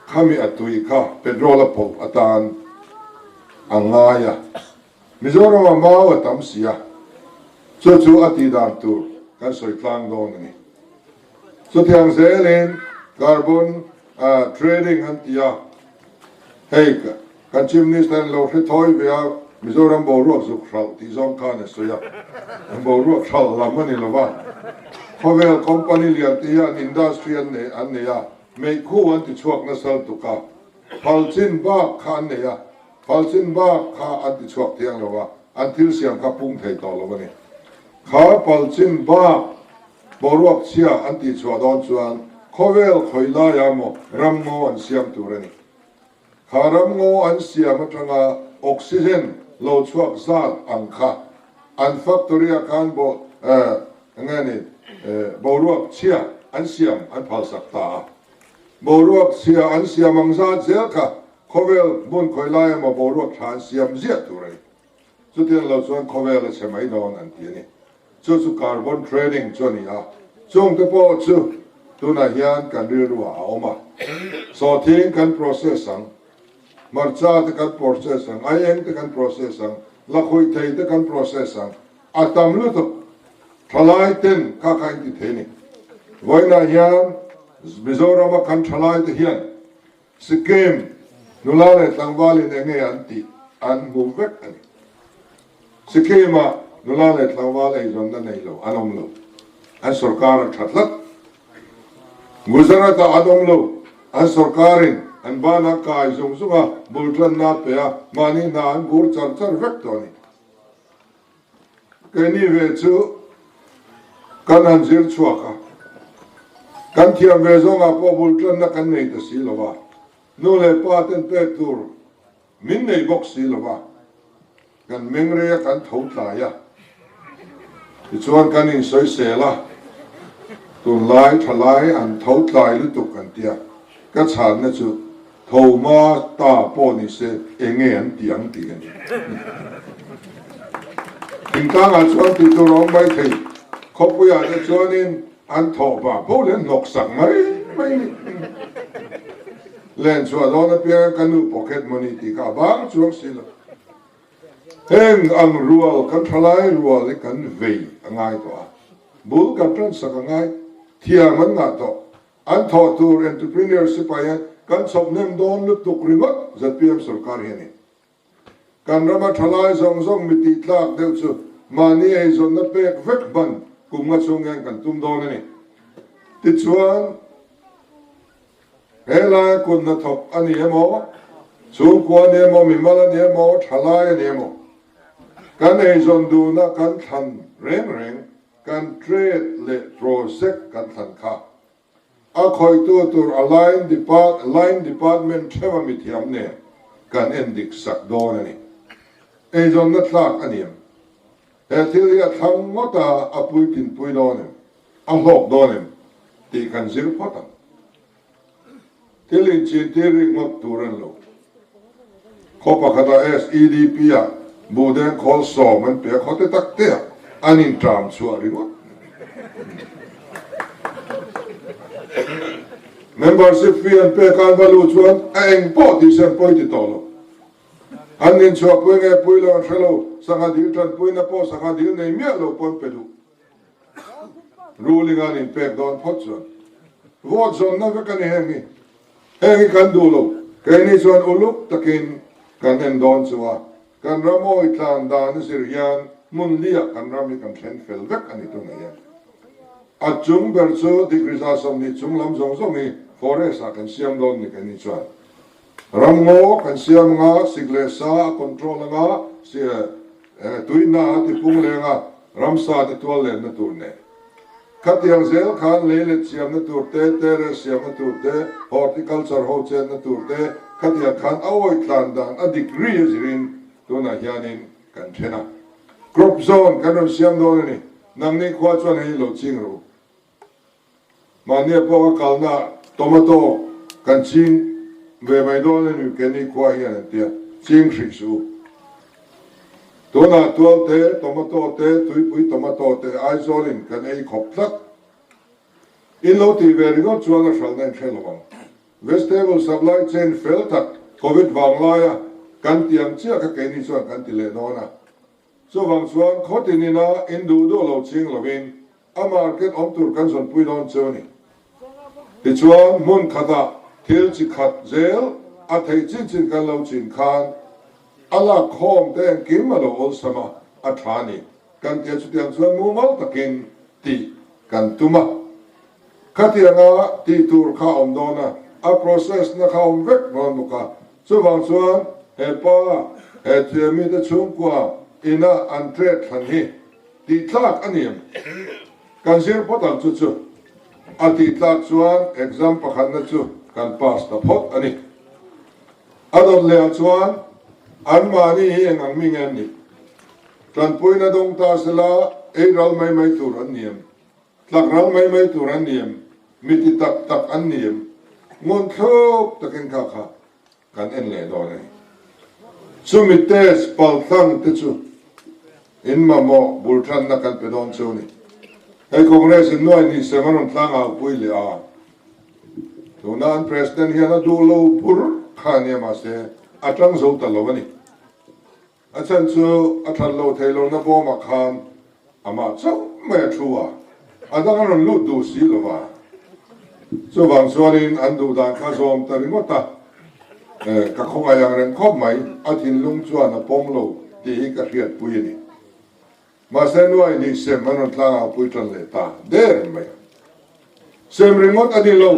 khami a tui kha petrol a pawlh atan a ngai a, Mizoramah mau a tam si a, chu chu a tih dan tur kan sawi tlang dawn a ni. Chutiang zelin carbon trading an ti a, hei kan Chief Minister in lo hre thawi ve a, Mizoram boruak zuk hralh tih zawng khan a sawi a, boruak hralh lam a ni lo va, khawvel company lian te hian industry an nei an nei a, meikhu an ti chhuak nasa lutuk a, phal chin bak kha an nei a, phal chin bak kha an ti chhuak thiang lo va, an thil siam kha pung thei tawh lo a ni. Kha phal chin bak Boruak chhia an tihchhuah dawn chuan khawvel khawi laia maw ramngaw an siam tur a ni. Kha ramngaw an siam atanga oxygen lo chhuak zat ang kha an factory-ah khan bo enge ni boruak chhia an siam an phalsak ta a. Boruak chhia an siam ang zat zel kha khawvel hmun khawi laia maw boruak tha an siam ziah tur a ni. Chutiang lo chuan khawvel a chhe mai dawn an ti a ni. Chu chu carbon trading chu a ni a, chungte pawh chu tunah hian kan rilruah a awm a. Sawhthing kan process ang, hmarcha te kan process ang, aieng te kan process ang, lakhuih thei te kan process ang, a tam lutuk. Thalai ten kha kha in ti thei a ni. Vawiinah hian Mizorama kan thalai te hian Sikkim nula leh tlangvalin enge an tih an hmu vek a ni. Sikkim-ah nula leh tlangval eizawnna nei lo an awm lo, an sorkar a tha tlat. Gujarat-ah an awm lo, an sorkarin an banah kai zung zung a, bul tanna a pe a, mahni hna an bur char char vek tawh a ni. Keini ve chu kan han zir chhuak a, kan thiam ve zawngah pawh bul tanna kan nei ta si lo va, nu leh pa ten pek tur min nei bawk si lo va, kan meng rei a, kan tho tlai a, tichuan kan insawisel a, tunlai thalai an tho tlai lutuk an tia, ka chhanna chu Tho hma ta pawh ni se eng nge an tih ang tih a ni. Thingtlangah chuan tih tur a awm mai thei. Khawpuiah te chuanin an thawh vah pawh leh hnawk sak mai mai ni. Len chhuah dawn apianga ka nu pocket money tih kha a bang chuang si lo. Heng ang rual kan thalai rual hi kan vei a ngai tawh a, bul kan tan sak a ngai thiam an ngah tawh. An thawh tur entrepreneurship ah hian kan chhawp hnem dawn lutuk ringawt zpm sorkar hi a ni. Kan rama thalai zawng zawng mi tih tlak deuh chu mahni eizawnna pek vek hman kum nga chhung hian kan tum dawn a ni. Tichuan, he laia kut hnathawk a ni emaw, chhungkua a ni emaw, mimal a ni emaw, thalai a ni emaw, kan eizawn duhna kan thlan reng reng Kan trade leh project kan thlan kha a khawihtu tur a line depart line department theuh a mithiam nen kan en dik sak dawn a ni. Eizawnna tlak a ni em? He thil hi a thlang ngawt a, a puitinpui dawn em? A hlawk dawn em? Tih kan zir phawt ang. Thil inchintir rik ngawt tur a ni lo. Khaw pakhata SEDP-ah buhdeng khawl sawm an pe a, khaw te tak teah an inṭam chhuah ringawt. Membership fee an pek a, an va luh chuan a eng pawh tih se an pawi ti tawh lo. An inchhuahpui nge pui lo an hre lo, sangha dil ṭanpuina pawh sangha dil nei miah lo pawh an pe duh. Ruling an inpek dawn phawt chuan vote zawnna vek a ni heng hi. Heng hi kan duh lo. Keini chuan uluk takin kan en dawn chu a, kan ram awi tlan dan a zir hian hmun liah kan ram hi kan thlen fel vek a ni tunah hian. A chung ber chu degree 120 chung lam zawng zawng hi forest ah kan siam dawn ni keini chuan. Ram ngaw kan siam anga, sik leh sa a control anga, tuihna a tipung leng a, ramsa te tual lenna tur nen. Khatiang zel khan lei let siamna tur te, terrace siamna tur te, horticulture ho chenna tur te, khatiang khan a awi tlan dan a degree a zirin tunah hianin kan then a. Crop zone kan rawn siam dawn a ni. Nangni khua chuan hei lo ching rawh u. Mahnia pawh ka kalna tomato kan ching ve mai dawn a ni Kenny khua hian an tia, ching hrih suh u. Tunah tual te, tomato te, tuipui tomato te Aizawlin kan ei khawp tlat. In lo tih ve ringawt chuan a hralhna in hre lo ang. Vegetable supply chain fel tak Covid vang laia kan ti ang chiah kha keini chuan kan ti leh dawn a. Chuvang chuan khaw tinina in duh duh lo ching lovin a market awm tur kan zawnpui dawn chu a ni. Tichuan hmun khatah thil chi khat zel a theih chin chin kan lo chin khan a lak khawm te engkim a lo awlsam a, a tha a ni kan tia chutiang chuan mumal takin tih kan tum a. Khatianga tih tur kha a awm dawn a, a process na kha a awm vek dawn bawk a. Chuvang chuan he pa, he thiamite chhungkua ina an trade thlan hi tih tlak a ni em? Kan zir phawt ang chu chu. A tih tlak chuan exam pakhatna chu kan pass ta phawt a ni. A dawn leh ah chuan anmahni hi eng ang mi nge an nih? Tanpuina dawng ta sela ei ral mai mai tur an ni em? Tlak ral mai mai tur an ni em? Mi ti tak tak an ni em? Ngun thluk takin kha kha kan en leh dawn a ni. Chumi test paltlang te chu in mamawh bul tanna kan pe dawn chu a ni. Hei Congress in nuai ni sem a rawn tlang au pui leh a, tuna an President hian a duh lo bur kha a nia mahse a tang zo ta lo a ni. A chhan chu a that lo thei lohna bawmah khan amah chauh mai a thu a, a dang a rawn lut duh si lo va. Chuvang chuanin an duh dan kha zawm ta ringawt a, ka khawngaih ang reng khawp mai, a thinlung chuan a pawm lo tih hi ka hriatpui a ni. Mahse nuai hnih sem an rawn tlangau pui tan leh ta der mai a. Sem ringawt a ni lo,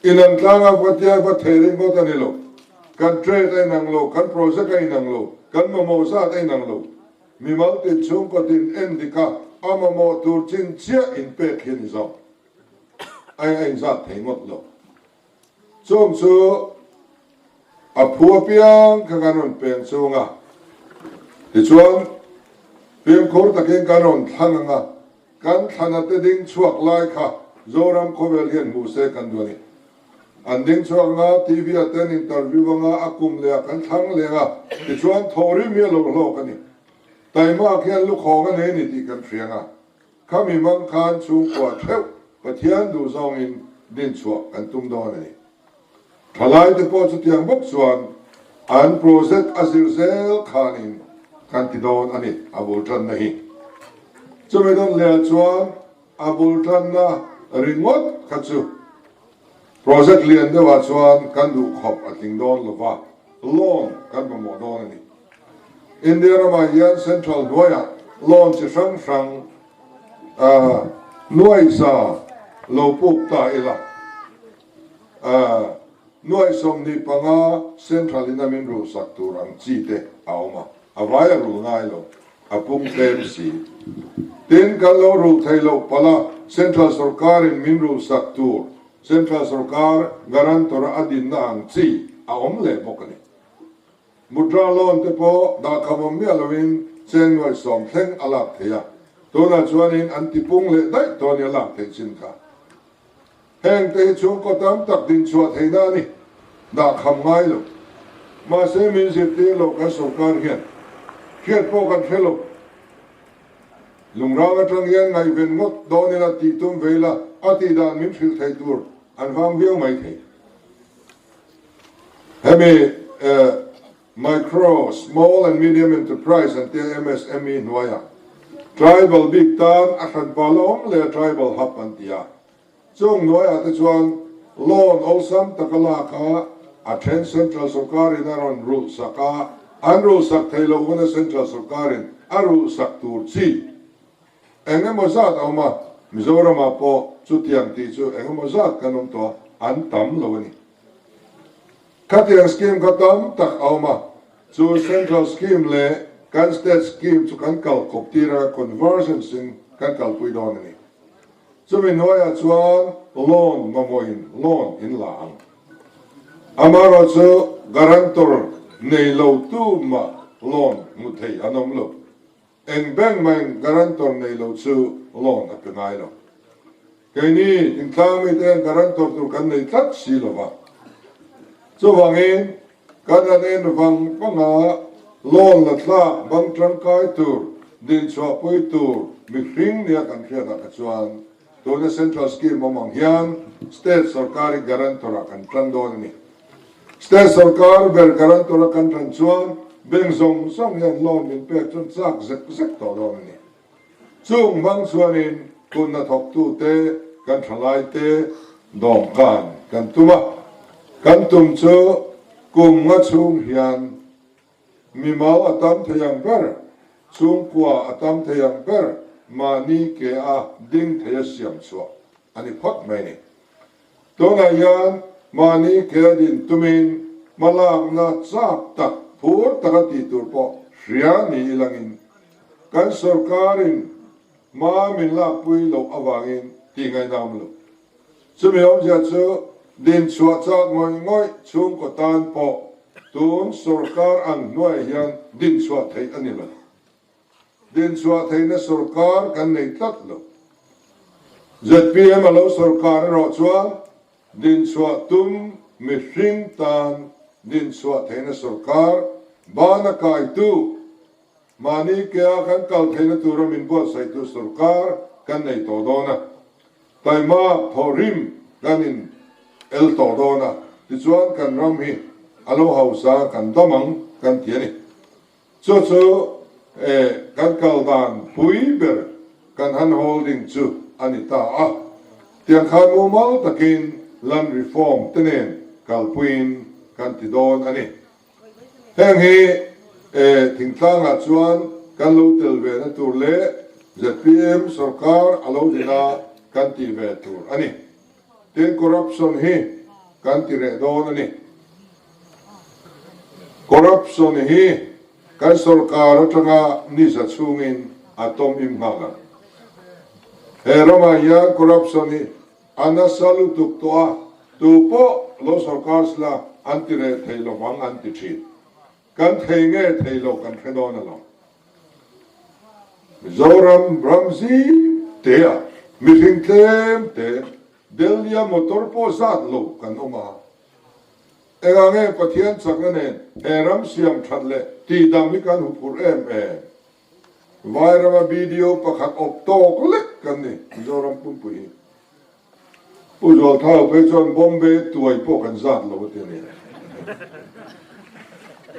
inang tlanga va tia va theh ringawt a ni lo. Kan trade a inang lo, kan project a inang lo, kan mamawh zat a inang lo. Mimal tin chhungkaw tin en dik a, a mamawh tur chin chiah inpek hi a ni zawk. A inzat thei ngawt lo. Chung chu a phu apiang kha kan rawn peng chung a, tichuan fimkhur takin kan rawn thlang ang a, kan thlana te ding chhuak lai kha Zoram khawvel hian hmuh se kan duh a ni. An ding chhuak ang a, TV ah ten interview ang a, a kum leh ah kan thlang leng a, tichuan thawhrim hi a lo hlawk a ni. Taimak hian lukhawng a nei a ni tih kan hria ang a. Khami mang khan chhungkua theuh Pathian duh zawngin dinchhuah kan tum dawn a ni. Thalaite pawh chutiang bawk chuan an project a zir zel khanin kan ti dawn a ni a bul tanna hi. Chumi dawn leh chuan a bul tanna ringawt kha chu project lian deuhah chuan kan duh khawp a tling dawn lova, loan kan mamawh dawn a ni. India ramah hian Central hnuaiah loan chi hrang hrang nuaisa lo puk ta ila, nuai 25 Central in a min rulsak tur ang chi te a awm a, a vai a rul ngai lo, a pung tlem si. Tin, kan lo rul thei loh palh a, Central sorkarin min rulsak tur Central sorkar guarantor a dinna ang chi a awm leh bawk a ni. Mudra loan te pawh dahkham awm miah loin cheng nuai sawm thleng a lak thei a, tunah chuanin an tipung leh daih tawh a ni a lak theih chin kha. Heng te hi chhungkaw tam tak dinchhuah theihna a ni, dahkham ngai lo. Mahse min zirtir lo kan sorkar hian hriat pawh kan hre lo. Lungrang atang hian ngaihven ngawt dawn ila tih tum ve ila a tih dan min hrilh thei tur an vang viau mai thei. Hemi Micro, Small and Medium Enterprise an tia MSME hnuaiah Tribal bik tan a hran pal a awm leh a Tribal Hub an ti a. Chung hnuaiah te chuan loan awlsam taka lak a, a then Central sawrkarin a rawn rulh sak a, an rulh sak thei loh huna Central sawrkarin a rulh sak tur chi eng emaw zat a awm a, Mizoramah pawh chutiang tih chu eng emaw zat kan awm tawh a, an tam lo a ni. Khatiang scheme kha tam tak a awm a, chu Central scheme leh kan State scheme chu kan kal kawp tir a, convergence in kan kalpui dawn a ni. Chumi hnuaiah chuan loan mamawhin loan in la ang. Amaherawhchu guarantor nei lo tu mah loan hmu thei an awm lo. Eng bank mahin guarantor nei lo chu loan a pe ngai lo. Keini thingtlang mite hian guarantor tur kan nei tlat si lo va. Chuvangin kan han en vang vang a, loan la thlak bang tangkai tur, dinchhuahpui tur mihring nia kan hriatah kha chuan tuna Central Scheme awm ang hian State sorkar hi guarantor ah kan tan dawn a ni. State sorkar ber guarantor a kan tan chuan bank zawng zawng hian loan min pek chuan chak zek zek tawh dawn a ni. Chung hmang chuanin kut hnathawktute kan thalaite dawmkan kan tum a, kan tum chu kum nga chhung hian mimal a tam thei ang ber, chhungkua a tam thei ang ber mahni ke a ding thei a siam chhuah a ni phawt mai a ni. Tunah hian mahni ke a din tumin hmalakna chak tak, phur taka tih tur pawh hria ni ilangin kan sorkarin hma min lakpui loh avangin tih ngaihnam lo. Chumi awmzia chu dinchhuah chak ngawih ngawih chhungkaw tan pawh tun sorkar ang hnuaiah hian dinchhuah theih a ni lo. Dinchhuah theihna sorkar kan nei tlat lo. Zpm a lo sorkar erawh chuan dinchhuah tum mihring tan dinchhuah theihna sorkar bana kaitu, mahni kea kan kal theihna tura min buatsaihtu sorkar kan nei tawh dawn a. Taima thawhrim kan in el tawh dawn a, tichuan kan ram hi a lo hausa kan dam ang kan ti a ni. Chu chu kan kal dan pui ber kan han holding chu a ni ta a. Tiang khan mumal takin land reform te nen kalpuiin kan ti dawn a ni. Heng hi thingtlangah chuan. kan lo tel ve na tur leh zpm sorkar a lo din a kan tih ve tur a ni. Tin, corruption hi kan ti reh dawn a ni. Corruption hi kan sorkar atanga ni za chhungin a tawm im nghal ang. He ramah hian corruption hi a nasa lutuk tawh a, tu pawh lo sorkar sila an ti reh thei lovang an ti thin. Kan thei nge thei lo kan hre dawn alawm. Mizoram ram zim te ah mihring tlem te Delhi a motor pawh zat lo kan awm a. Engah nge Pathian chakna nen he ram siam that leh tihdam hi kan huphurh em em? Vairama BDO pakhat awp tawk lek kan ni Mizoram pumpui hi. Pu Zualthau phei chuan Bombay tuai pawh kan zat lo a ti a ni.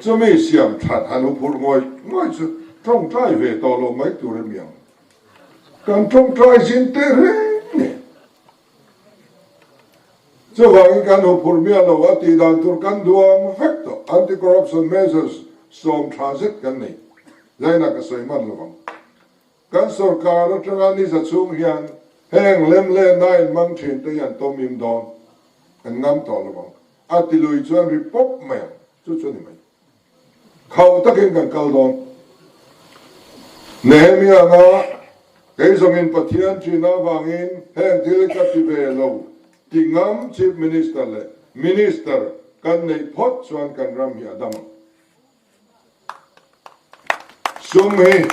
Chumi siam that han huphurh ngawih ngawih chu tawngtai ve tawh lo mai tur em ang. Kan tawngtai zin teh reng ni. Chuvangin kan huphurh miah lo a tih dan tur kan duang vek tawh. Anti-corruption measures sawm tha zet kan nei. Zaina ka sawi hman lovang. Kan sorkar atanga ni za chhung hian heng lem leh na in hmang thin te hi an tawm im dawn, an ngam tawh lo ang. A ti lui chuan ri pawp mai ang, chu chu a ni mai. Khauh takin kan kal dawn. Nehemia anga kei zawngin Pathian ṭhina avangin heng thil ka ti ve lo ti ngam Chief Minister leh Minister kan neih phawt chuan kan ram hi a dam ang. Sum hi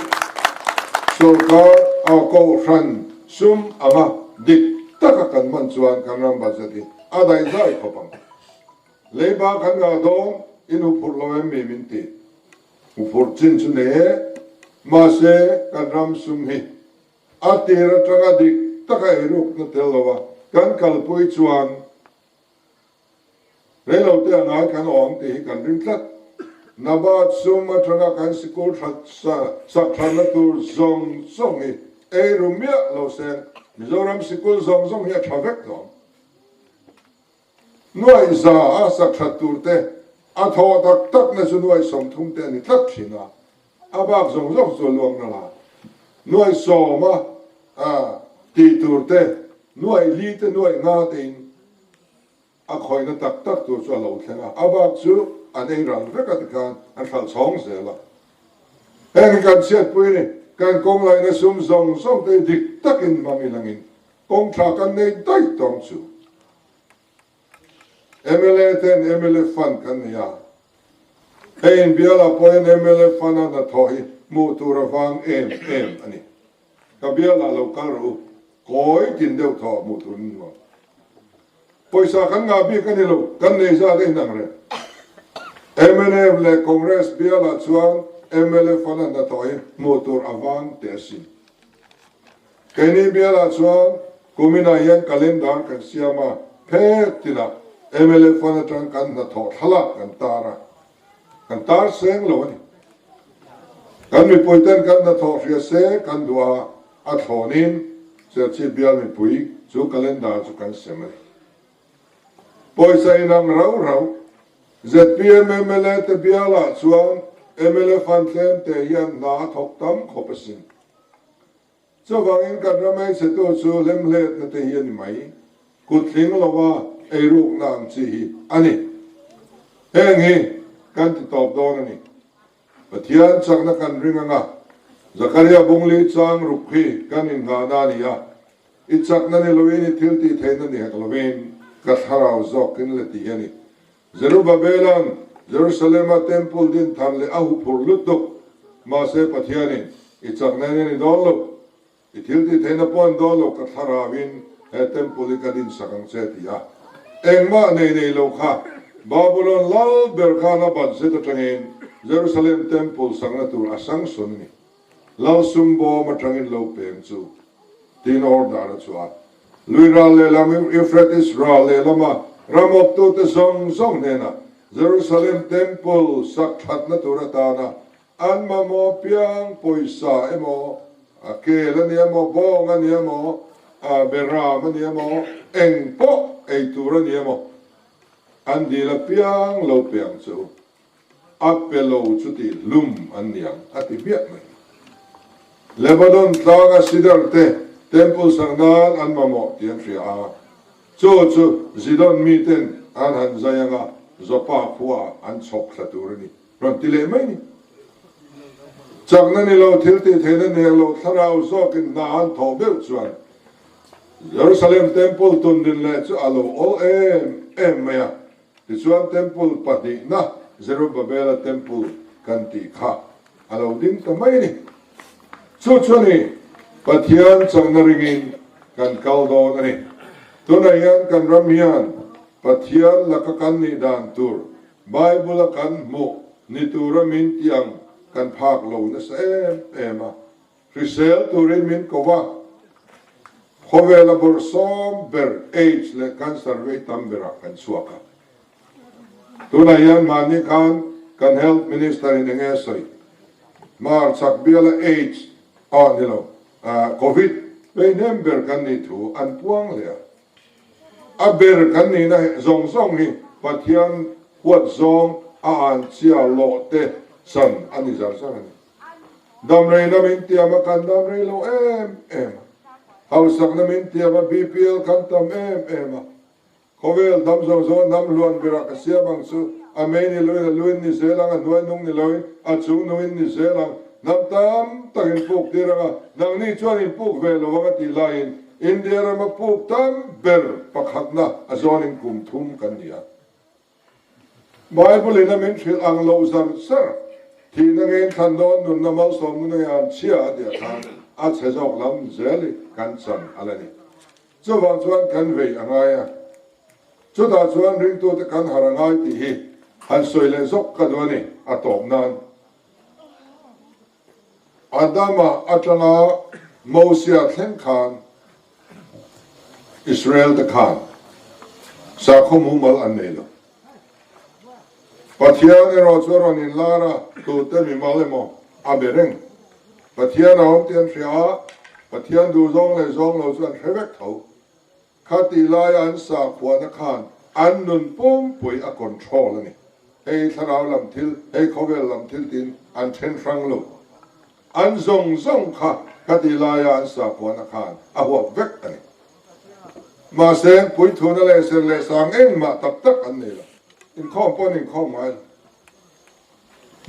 sorkar a kohhran sum anga dik taka kan hman chuan kan ram budget hi a daih zai khawp ang. Leiba kan ngah dawn in huphurh lo em mi min ti. Huphurh chin chu nei e, mahse kan ram sum hi a tir atanga dik taka eirukna tel lova kan kalpui chuan Reilo te a ngai kan awm tih hi kan ring tlat. Nabat sum atanga kan sikul that sak thatna tur zawng zawng hi ei ru miah lo se Mizoram sikul zawng zawng hi a tha vek tawh ang. Nuaih za a sak that tur te a thawh tak tak na chu nuaih 30 te a ni tlat thin a, a bak zawng zawng chu a luang nalh a. Nuaih sawm a tih tur te, nuaih li te, nuaih nga te in A khawihna tak tak tur chu a lo thleng a, a bak chu an ei ral vek a tikhan an hralh chhawng zel a. Heng hi kan chhiatpui a ni, kan kawng laihna sum zawng zawng te hi dik takin hmang i langin kawng tha kan nei daih tawng chu. Mla ten mla fund kan nei a, hei inbialah pawhin mla fund a hnathawh hi hmuh tur a vang em em a ni. Ka bialah lo kal rawh u, kawi tin deuh thaw hmuh tur in nuam. Pawisa kan ngah bik a ni lo, kan nei zat a inang reng. Mnf leh Congress bialah chuan mla fund a hnathawh hi hmuh tur a vang teh asin. Keini bialah chuan kuminah hian calendar kan siam a, phet tinah mla fund atang kan hnathawh thlalak kan tar a. Kan tar seng lo a ni. Kan mipuiten kan hnathawh hria se kan duh a, a thlawnin Serchhip bial mipui chu calendar chu kan sem a ni. Pawisa inang rau rau zpm mla te bialah chuan mla fund tlem te hian hna a thawk tam khawp asin. Chuvangin kan ram eichhetu chu hlemhletna te hi a ni mai. Kut tling lova eirukna ang chi hi a ni. Heng hi kan ti tawp dawn a ni. Pathian chakna kan ring anga Zakaria bungli chang ruk hi kan innghahna a ni a. I chakna ni loin i thil tih theihna ni hek lovin ka thlarau zawkin le tih hi a ni. Zerubabela'n Jerusalem-a temple din thar leh a huphurh lutuk. Mahse, Pathianin, I chakna in a ni dawn lo. I thil tih theihna pawh a ni dawn lo, ka thlarauin he temple hi ka dinsak ang che, ti a. Engmah nei nei lo kha Babulon lal ber khan a bat zet atangin Jerusalem temple sakna tur a sanction a ni. Lal sum bawm atangin lo peng chu tiin order a chhuah a. Lui ral lehlam Euphrates ral lehlama ram awptute zawng zawng hnenah Jerusalem Temple sak thatna tur atana an mamawh piang pawisa emaw, kel a ni emaw, bawng a ni emaw, beram a ni emaw, eng pawh ei tur a ni emaw, an dil apiang lo pe ang che u. A pe lo chu tih hlum an ni ang a ti hmiah mai. Lebanon tlanga sidar te temple sak nan an mamawh tih an hria a. Chu chu Zidon miten an han zai anga Joppa khuaah an chhawp thla tur a ni. Rawn ti leh mai ni. Chakna ni lo, thil tih theihna nek lo thlarau zawkin hna an thawh deuh chuan Jerusalem Temple tundin leh chu a lo awl em em mai a. Tichuan Temple pahnihna Zerubbabela Temple kan tih kha a lo ding ta mai a ni. Chu chu a ni, Pathian chakna ringin kan kal dawn a ni. Tunah hian kan ram hian Pathian laka kan nih dan tur Bible-a kan hmuh ni tura min tih ang kan phak lo nasa em em a. Hrisel turin min ko va, khawvela bawrhsawm ber aids leh cancer vei tam berah kan chhuak a. Tunah hian mahni khan kan Health Minister in enge a sawi? Hmar chak biala aids ah ni lo, Covid vei hnem ber kan nih thu an puang leh a. A ber kan nihna zawng zawng hi Pathian huat zawng a an chia lawh te chan a ni zar zar a ni. Damreina min tiam a kan dam rei lo em em a, hausakna min tiam a BPL kan tam em em a, khawvel dam zawng zawng a hnam hluan berah ka siam ang chu, a mei ni loin a luin ni zel ang, a hnuai nung ni loin a chung nungin ni zel ang, hnam tam tak in puk tir ang a, nangni chuan in puk ve lo ang a tih laiin India rama puk tam ber pakhatna a zawnin kum thum kan ni a. Bible in a min hrilh ang lo zar zar, thihna ngein thlan dawn nunna malsawmna nge an chhia a tih khan a chhe zawk lam zel hi kan chan a la ni. Chuvang chuan kan vei a ngai a, chutah chuan ringtute kan harh a ngai tih hi han sawi leh zawk ka duh a ni a tawp nan. Adama atanga Mosia thleng khan Israel te khan sakhaw mumal an nei lo. Pathian erawh chu a rawn inlar a, tute mimal emaw a be reng. Pathian a awm tih an hria a, Pathian duhzawng leh zawng lo chu an hre vek tho. Kha tih laia an sakhuana khan an nun pumpui a control a ni. Hei thlarau lam thil, hei khawvel lam thil tiin an then hrang lo. An zawng zawng kha kha tih laia an sakhuana khan a huap vek a ni. Mahse, puithuna leh ser leh sang engmah tak tak an nei lo. Inkhawm pawh an inkhawm ngai lo.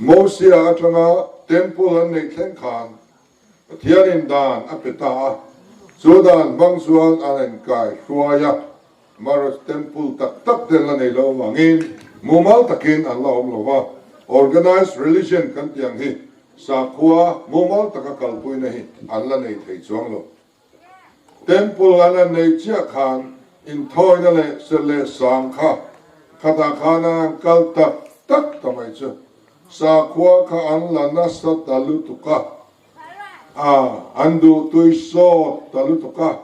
Mosia atanga temple an neih thleng khan Pathianin dan a pe ta a, chu dan hmang chuan an inkai hruai a, Marriage Temple tak tak te an la nei lo avangin mumal takin an la awm lo va, Organized Religion kan tih ang hi sakhua mumal taka kalpuina hi an la nei thei chuang lo. Temple an han nei chiah khan inthawina leh serh leh sang kha khatah khan an han kal tak tak ta mai chu sakhua kha an la nasa ta lutuk a, a an duh tui sawt ta lutuk a,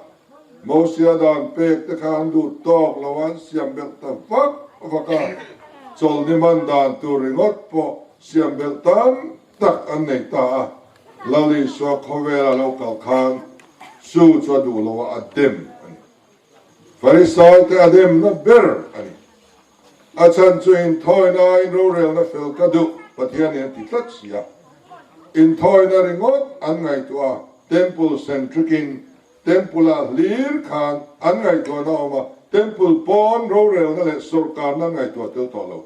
Mosia dan pek te kha an duh tawk lo a, an siam belh ta vak vak a, chawlhni man dan tur ringawt pawh siam belh tam tak an nei ta a, Lal Isua khawvela lo kal khan chu chu a duh lo a, a dem a ni. Farisai te a demna ber a ni. A chhan chu inthawina in rorelna fel ka duh Pathian in a ti tlat si a. Inthawina ringawt an ngaihtuah a, temple centric in temple ah hlir khan an ngaihtuahna a awm a, temple pawn rorelna leh sawrkarna an ngaihtuah tel tawh lo.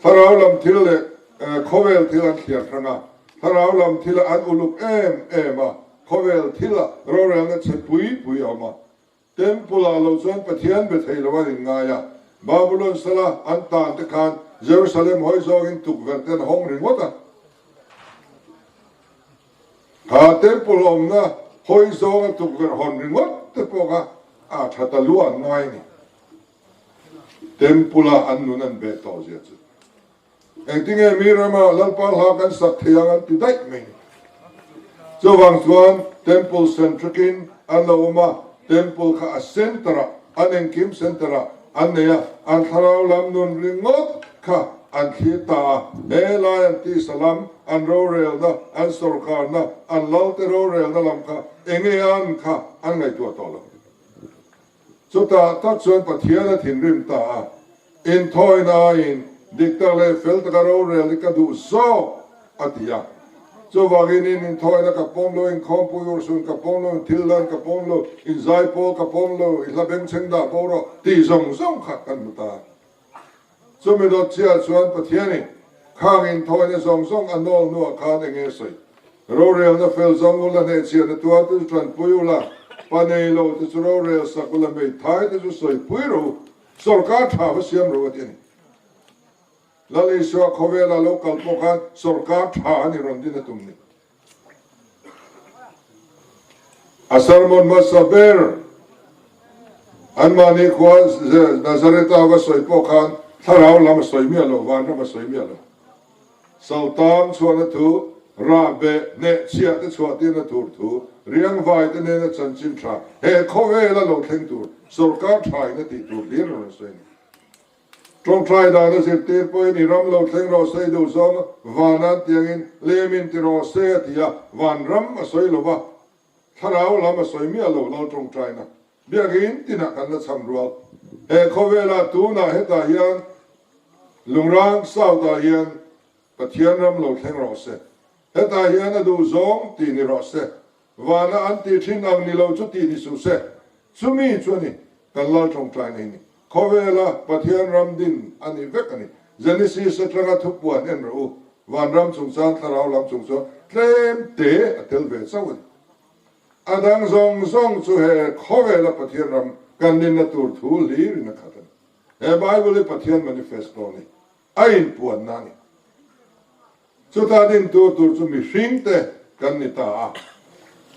Thlarau lam thil leh khawvel thil an thliar hrang a, thlarau lam thila an uluk em em a, khawvel thila rorelna che pui pui a awm a. Temple ah lo chuan Pathian be thei lo an inngai a, Babulon sala an tan te khan Jerusalem hawi zawngin tukverh te an hawng ringawt a. Kha temple awmna hawi zawnga tukverh hawn ringawt te pawh kha a tha ta lu an ngai a ni. Temple a an nun an beh tawh zia chu engtinge mi rama Lalpa hla kan sak thei ang an ti daih mai ni. Chuvang chuan temple centric in an lo awm a, temple kha a center ah an engkim center ah an nei a, an thlarau lam nun ringawt kha an thlir ta a, he lai an tisa lam, an rorelna, an sawrkarna, an lalte rorelna lam kha enge an kha an ngaihtuah tawh lo. Chutah tak chuan Pathian a thinrim ta a, Inthawina aiin dik tak leh fel taka rorel hi ka duh zawk, a ti a. Chuvangin in inthawina ka pawm lo, inkhawmpui urhsun ka pawm lo, inthil dan ka pawm lo, inzaipawl ka pawm lo, i hla bengchheng dah bo rawh tih zawng zawng kha kan hmu ta. Chumi dawt chiah chuan Pathianin khang inthawina zawng zawng a nawl hnuah khan eng nge sawi? Rorelna fel zawng ula hnehchhiahna tuar te chu tanpui ula, pa nei lo te chu rorel sak ula, hmeithai te chu sawipui rawh u, sawrkar tha va siam rawh u a ti a ni. Lal Isua khawvela lo kal pawh khan sawrkar tha a ni rawn din a tum ni. A sermon hmasa ber anmahni khua Nazareth-a va sawi pawh khan thlarau lam a sawi miah lo, vanram a sawi miah lo. Saltang chhuahna thu, rahbeh, hnehchhiah te chhuah tirna tur thu, riangvai te nena chanchin tha he khawvela lo thleng tur sawrkar tha in a tih tur hlir a rawn sawi a ni. Tawngtai dana zirtir pawhin i ram lo thleng rawh se i duh zawng vanan tiangin lemin ti rawh se a ti a, van ram a sawi lo va, thlarau lam a sawi miah lo lal tawngtaina biakin tinah kan la cham rual. He khawvelah tunah hetah hian Lungrang South ah hian Pathian ram lo thleng rawh se, hetah hian a duh zawng tih ni rawh se, vana an tih thin ang ni lo chu tih ni suh se, chumi chu a ni kan lal tawngtai nei ni. Khawvela Pathian ram din a ni vek a ni. Genesis atanga thupuan en rawh u, vanram chungchang thlarau lam chung chuan tlem te a tel ve chauh a ni. A dang zawng zawng chu he khawvela Pathian ram kan ninna tur thu hlirin a khat a ni. He Bible hi Pathian manifesto a ni. A inpuanna a ni. Chuta din tur tur chu mihringte kan ni ta a.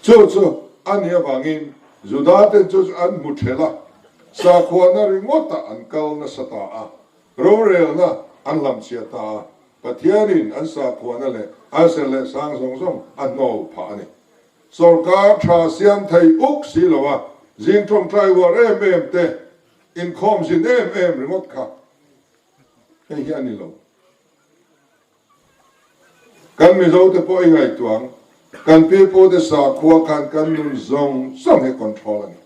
Chu chu a nih avangin Judaten chu chu an hmu ṭhelh a, sakhuana ringawtah an kal nasa ta a, rorelna an hlamchhiah ta a, Pathianin an sakhuana leh an ser leh sang zawng zawng a hnawl phah a ni. Sawrkar ṭha siam thei uk si lo a, zing ṭawngṭai uar em em te, inkhawm zin em em ringawt kha Hei hi a ni lo. Kan Mizo te pawh i ngaihtuah ang, kan pipu te sakhua khan kan nun zawng zawng hi control a ni.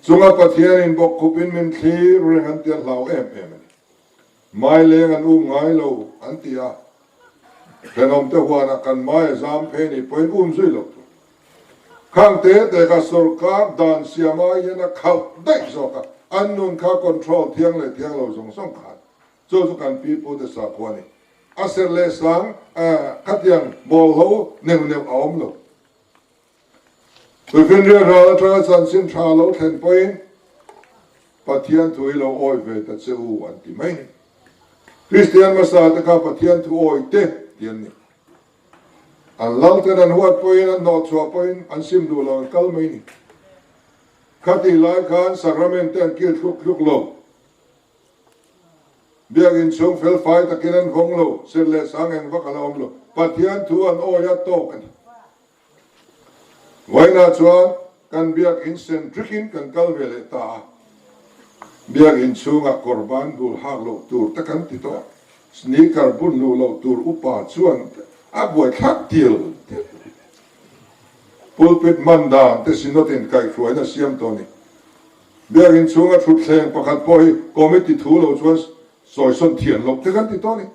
Chunga Pathianin bawkkhupin min thlir reng an ti a hlau em em a ni. Mai leng an um ngai lo an ti a, thenawm te huanah kan mai a zam phei ni pawhin um zui lo tur. Khang te te kha sorkar dan siam ai hian a khalh daih zawk a, an nun kha control thiang leh thiang lo zawng zawng khan chu chu kan pi pu te sakhua a ni. A serh leh sang khatiang bawl ho neuh neuh a awm lo. Tuifinriat ral atanga chanchin tha lo thlen pawhin Pathian thu hi lo awi ve ta che u an ti mai ni. Kristian hmasa te kha Pathian thu awi te ti an ni. An lal ten an huat pawhin an hnawhchhuah pawhin an sim duh lo an kal mai ni. Khatih lai khan sacrament te an kil thluk thluk lo. Biakinn chhung fel fai takin an vawng lo, serh leh sang eng vak a la awm lo. Pathian thu an awi a tawk a ni. Vawiinah chuan kan biakinn centric-in kan kal ve leh ta a. Biakinn chhungah kawrban bul hak loh tur te kan ti tawh a, sneaker bun luh loh tur upa chuan a buaithlak til til. Pulpit hman dan te synod-in kaihhruaina siam tawh a ni. Biakinn chhunga thutthleng pakhat pawh hi committee thu lo chuan sawisawn thian loh te kan ti tawh a ni.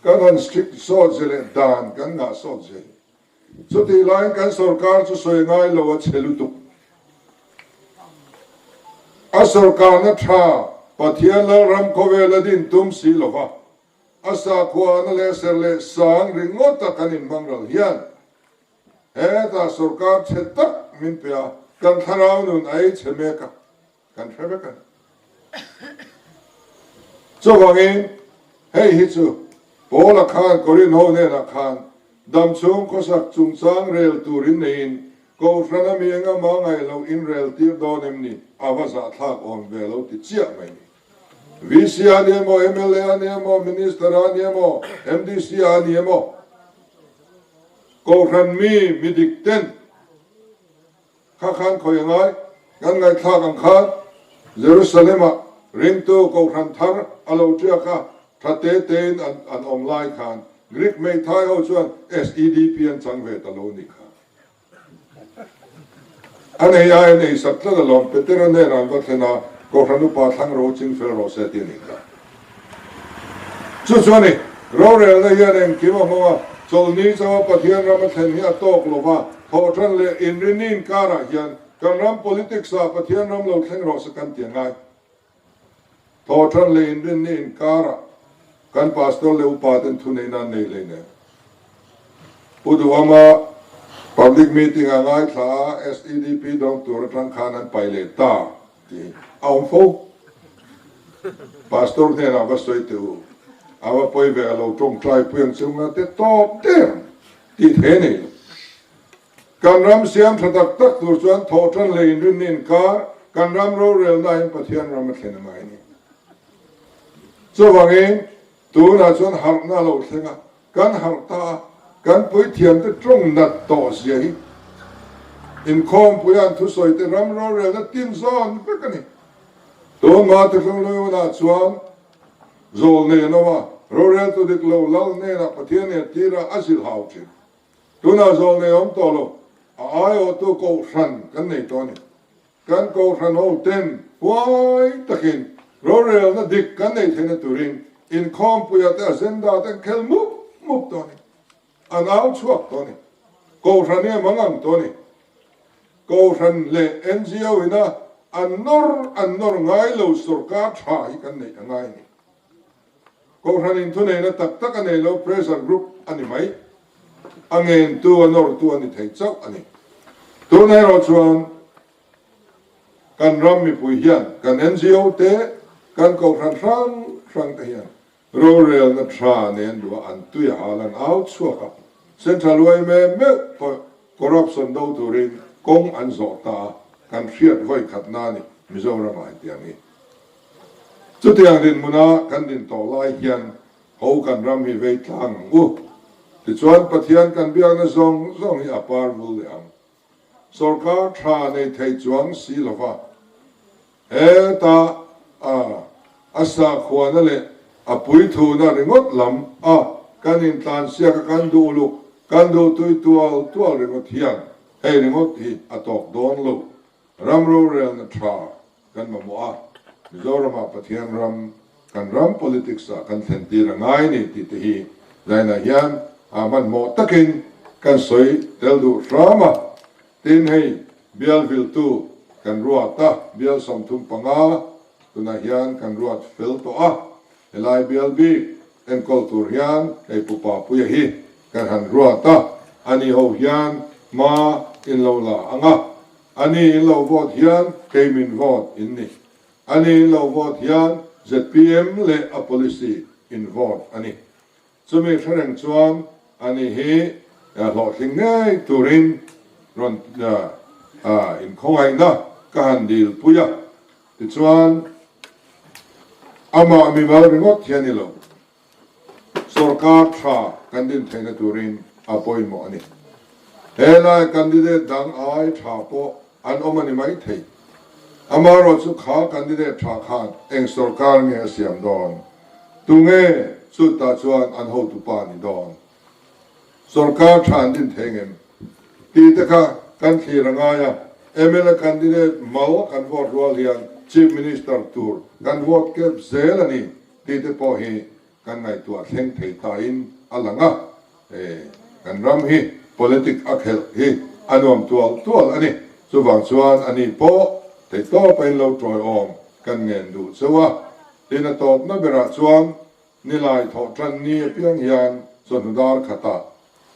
Kan han strict sawt ze leh dan kan ngah sawt ze. Chutih laiin kan sorkar chu sawi ngai lo a che lutuk. A sorkarna tha Pathian Lalram khawvel a din tum si lo va, a sakhuana leh ser leh sang ringawta kan inhmang ral hian hetah sorkar chhe tak min pe a, kan thlarau nun a ei chhe mek a. Kan hre vek a ni. Chuvangin, hei hi chu Paula khan Korinho hnenah khan damchhung khawsak chungchang rel turin neiin Kohhrana mi engemaw ngaih loh inrel tir dawn em ni? A va zahthlak awm ve lo ti chiah mai ni. VC a ni emaw, mla a ni emaw, Minister a ni emaw, MDC a ni emaw, Kohhran mi mi dik ten Kha khan khawi a ngai? Kan ngaihthlak ang khan Jerusalem-ah ringtu Kohhran thar a lo ṭiak a, tha te tein an an awm lai khan Greek hmeithai ho chuan SEDP an chang ve ta lo nih kha. An ei ai an ei sak tlat alawm, Petera hnenah an va thlen a, Kohhran upa thlang ro ching fel rawh se ti a nih kha. Chu chuan i rorelna hian engkim a hmang a. Chawlhni chawa Pathian ram a thlen hi a tawk lo va, thawhṭan leh inrinni inkarah hian kan ram politics ah Pathian ram lo thleng rawh se kan ti a ngai. Thawhṭan leh inrinni inkarah kan pastor leh upa ten thuneihna an nei hleinem. Pu Duhama public meeting a ngaithla a, SEDP dawng tur aṭang khan an pai leh ta tih a awm fo. Pastor hnenah va sawi teh u, a va pawi ve a lo ṭawngṭai pui ang che u nga te tawp der tih thei a nei lo. Kan ram siam tha tak tak tur chuan thawhṭan leh inrinna inkar kan ram rorelna in Pathian ram a thlen a ngai a ni. Chuvangin tunah chuan harhna a lo thleng a, kan harh ta a, kan puithiamte tawng nat tawh zia hi inkhawmpuia an thusawite ram rorelna tin zawn vek a ni. Tunhma Thuthlung hunah chuan zawl nei an awm a, roreltu dik lo lal hnenah Pathian nen tira a zilhau thin. Tunah zawl nei awm tawh lo, a aiawhtu kohhran kan nei tawh a ni. Kan kohhran ho ten huai takin rorelna dik kan nei theihna turin inkhawmpuia te agenda te an khel mup mup tawh a ni. An au chhuak tawh a ni. Kohhran hi a mang ang tawh a ni. Kohhran leh NGO ina an nawr an nawr ngai lo sorkar tha hi kan neih a ngai a ni. Kohhran in thuneihna tak tak a nei lo, pressure group a ni mai. A ngentu, a nawrtu a ni thei chauh a ni. Tun erawh chuan kan ram mipui hian, kan NGO te, kan kohhran hrang hrang te hian rorelna tha nen duh a an tui a hal an au chhuak a. Central yma meuh pawh corruption do turin kawng an zawh ta a, kan hriat vawi khatna a ni Mizoramah hetiang hi. Chutiang dinhmuna kan din tawh lai hian ho kan ram hi vei tlang ang u. Tichuan Pathian kan biakna zawng zawng hi a par vul leh ang. Sorkar tha nei thei chuang si lova heta a a sakhuana leh a puithuna ringawt lam a kan intlansiak a kan duh uluk kan duh tui tual tual ringawt hian hei ringawt hi a tawk dawn lo. Ram rorelna tha kan mamawh a, Mizoramah Pathian ram, kan ram politics ah kan thlen tir a ngai ni tih te hi zainah hian a hmanhmawh takin kan sawi tel duh hram a. Tin, hei bial viltu kan ruat a, bial 35 tunah hian kan ruat fel tawh a, helai bial bik enkawl tur hian hei Pu Papuia hi kan han ruat a, ani ho hian hma in lo la ang a. Ani in lo vote hian kei min vote in ni. Ani in lo vote hian zpm leh a policy in vote a ni. Chumi hre reng chuan ani hi hlawhtling ngei turin rawn inkhawngaihna ka han dil pui a. Tichuan amah mimal ringawt hi a ni lo. Sorkar tha kan din theihna turin a pawimawh a ni. Helai candidate dang ai tha pawh an awm a ni mai thei. Amaherawhchu kha candidate tha khan eng sorkar nge a siam dawn? Tunge chutah chuan an hotupa ni dawn? Sorkar tha an din thei ngem? Tih te kha kan thlir a ngai a. Mla candidate mal kan vote rual hian Chief Minister tur kan vote kep zel a ni. Tih te pawh hi kan ngaihtuah thleng thei ta in a lang a, kan ram hi politic a khelh hi a nuam tual tual a ni. Chuvang chuan a ni pawh theihtawp a in lo tawiawm kan ngen duh cheu a, tin a tawpna berah chuan nilai thawh tan ni apiang hian chawhnu dar khatah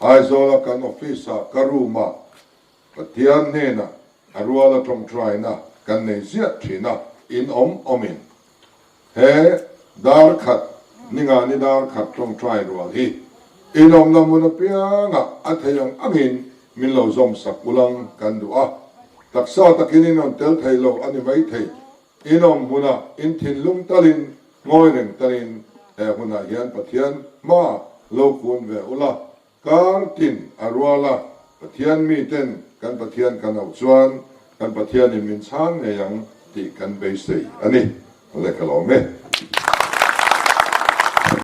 Aizawl a kan office ah ka room ah Pathian hnenah a ruala tawngtaina kan nei ziah thin a, in awm awmin he dar khat ninga ni dar khat tawngtai rual hi in awmna hmun apiangah a thei ang angin min lo zawm sak ulang kan duh a, taksa takin in rawn tel thei lo a ni maithei, in awm hmunah in thinlung talin ngawi reng talin he hunah hian Pathian hmaah lo kun ve ula. Kar tin a rual a, Pathian miten kan Pathian kan auh chuan kan Pathianin min chhang ngei ang tih kan beisei a ni. Awle ka lawm e.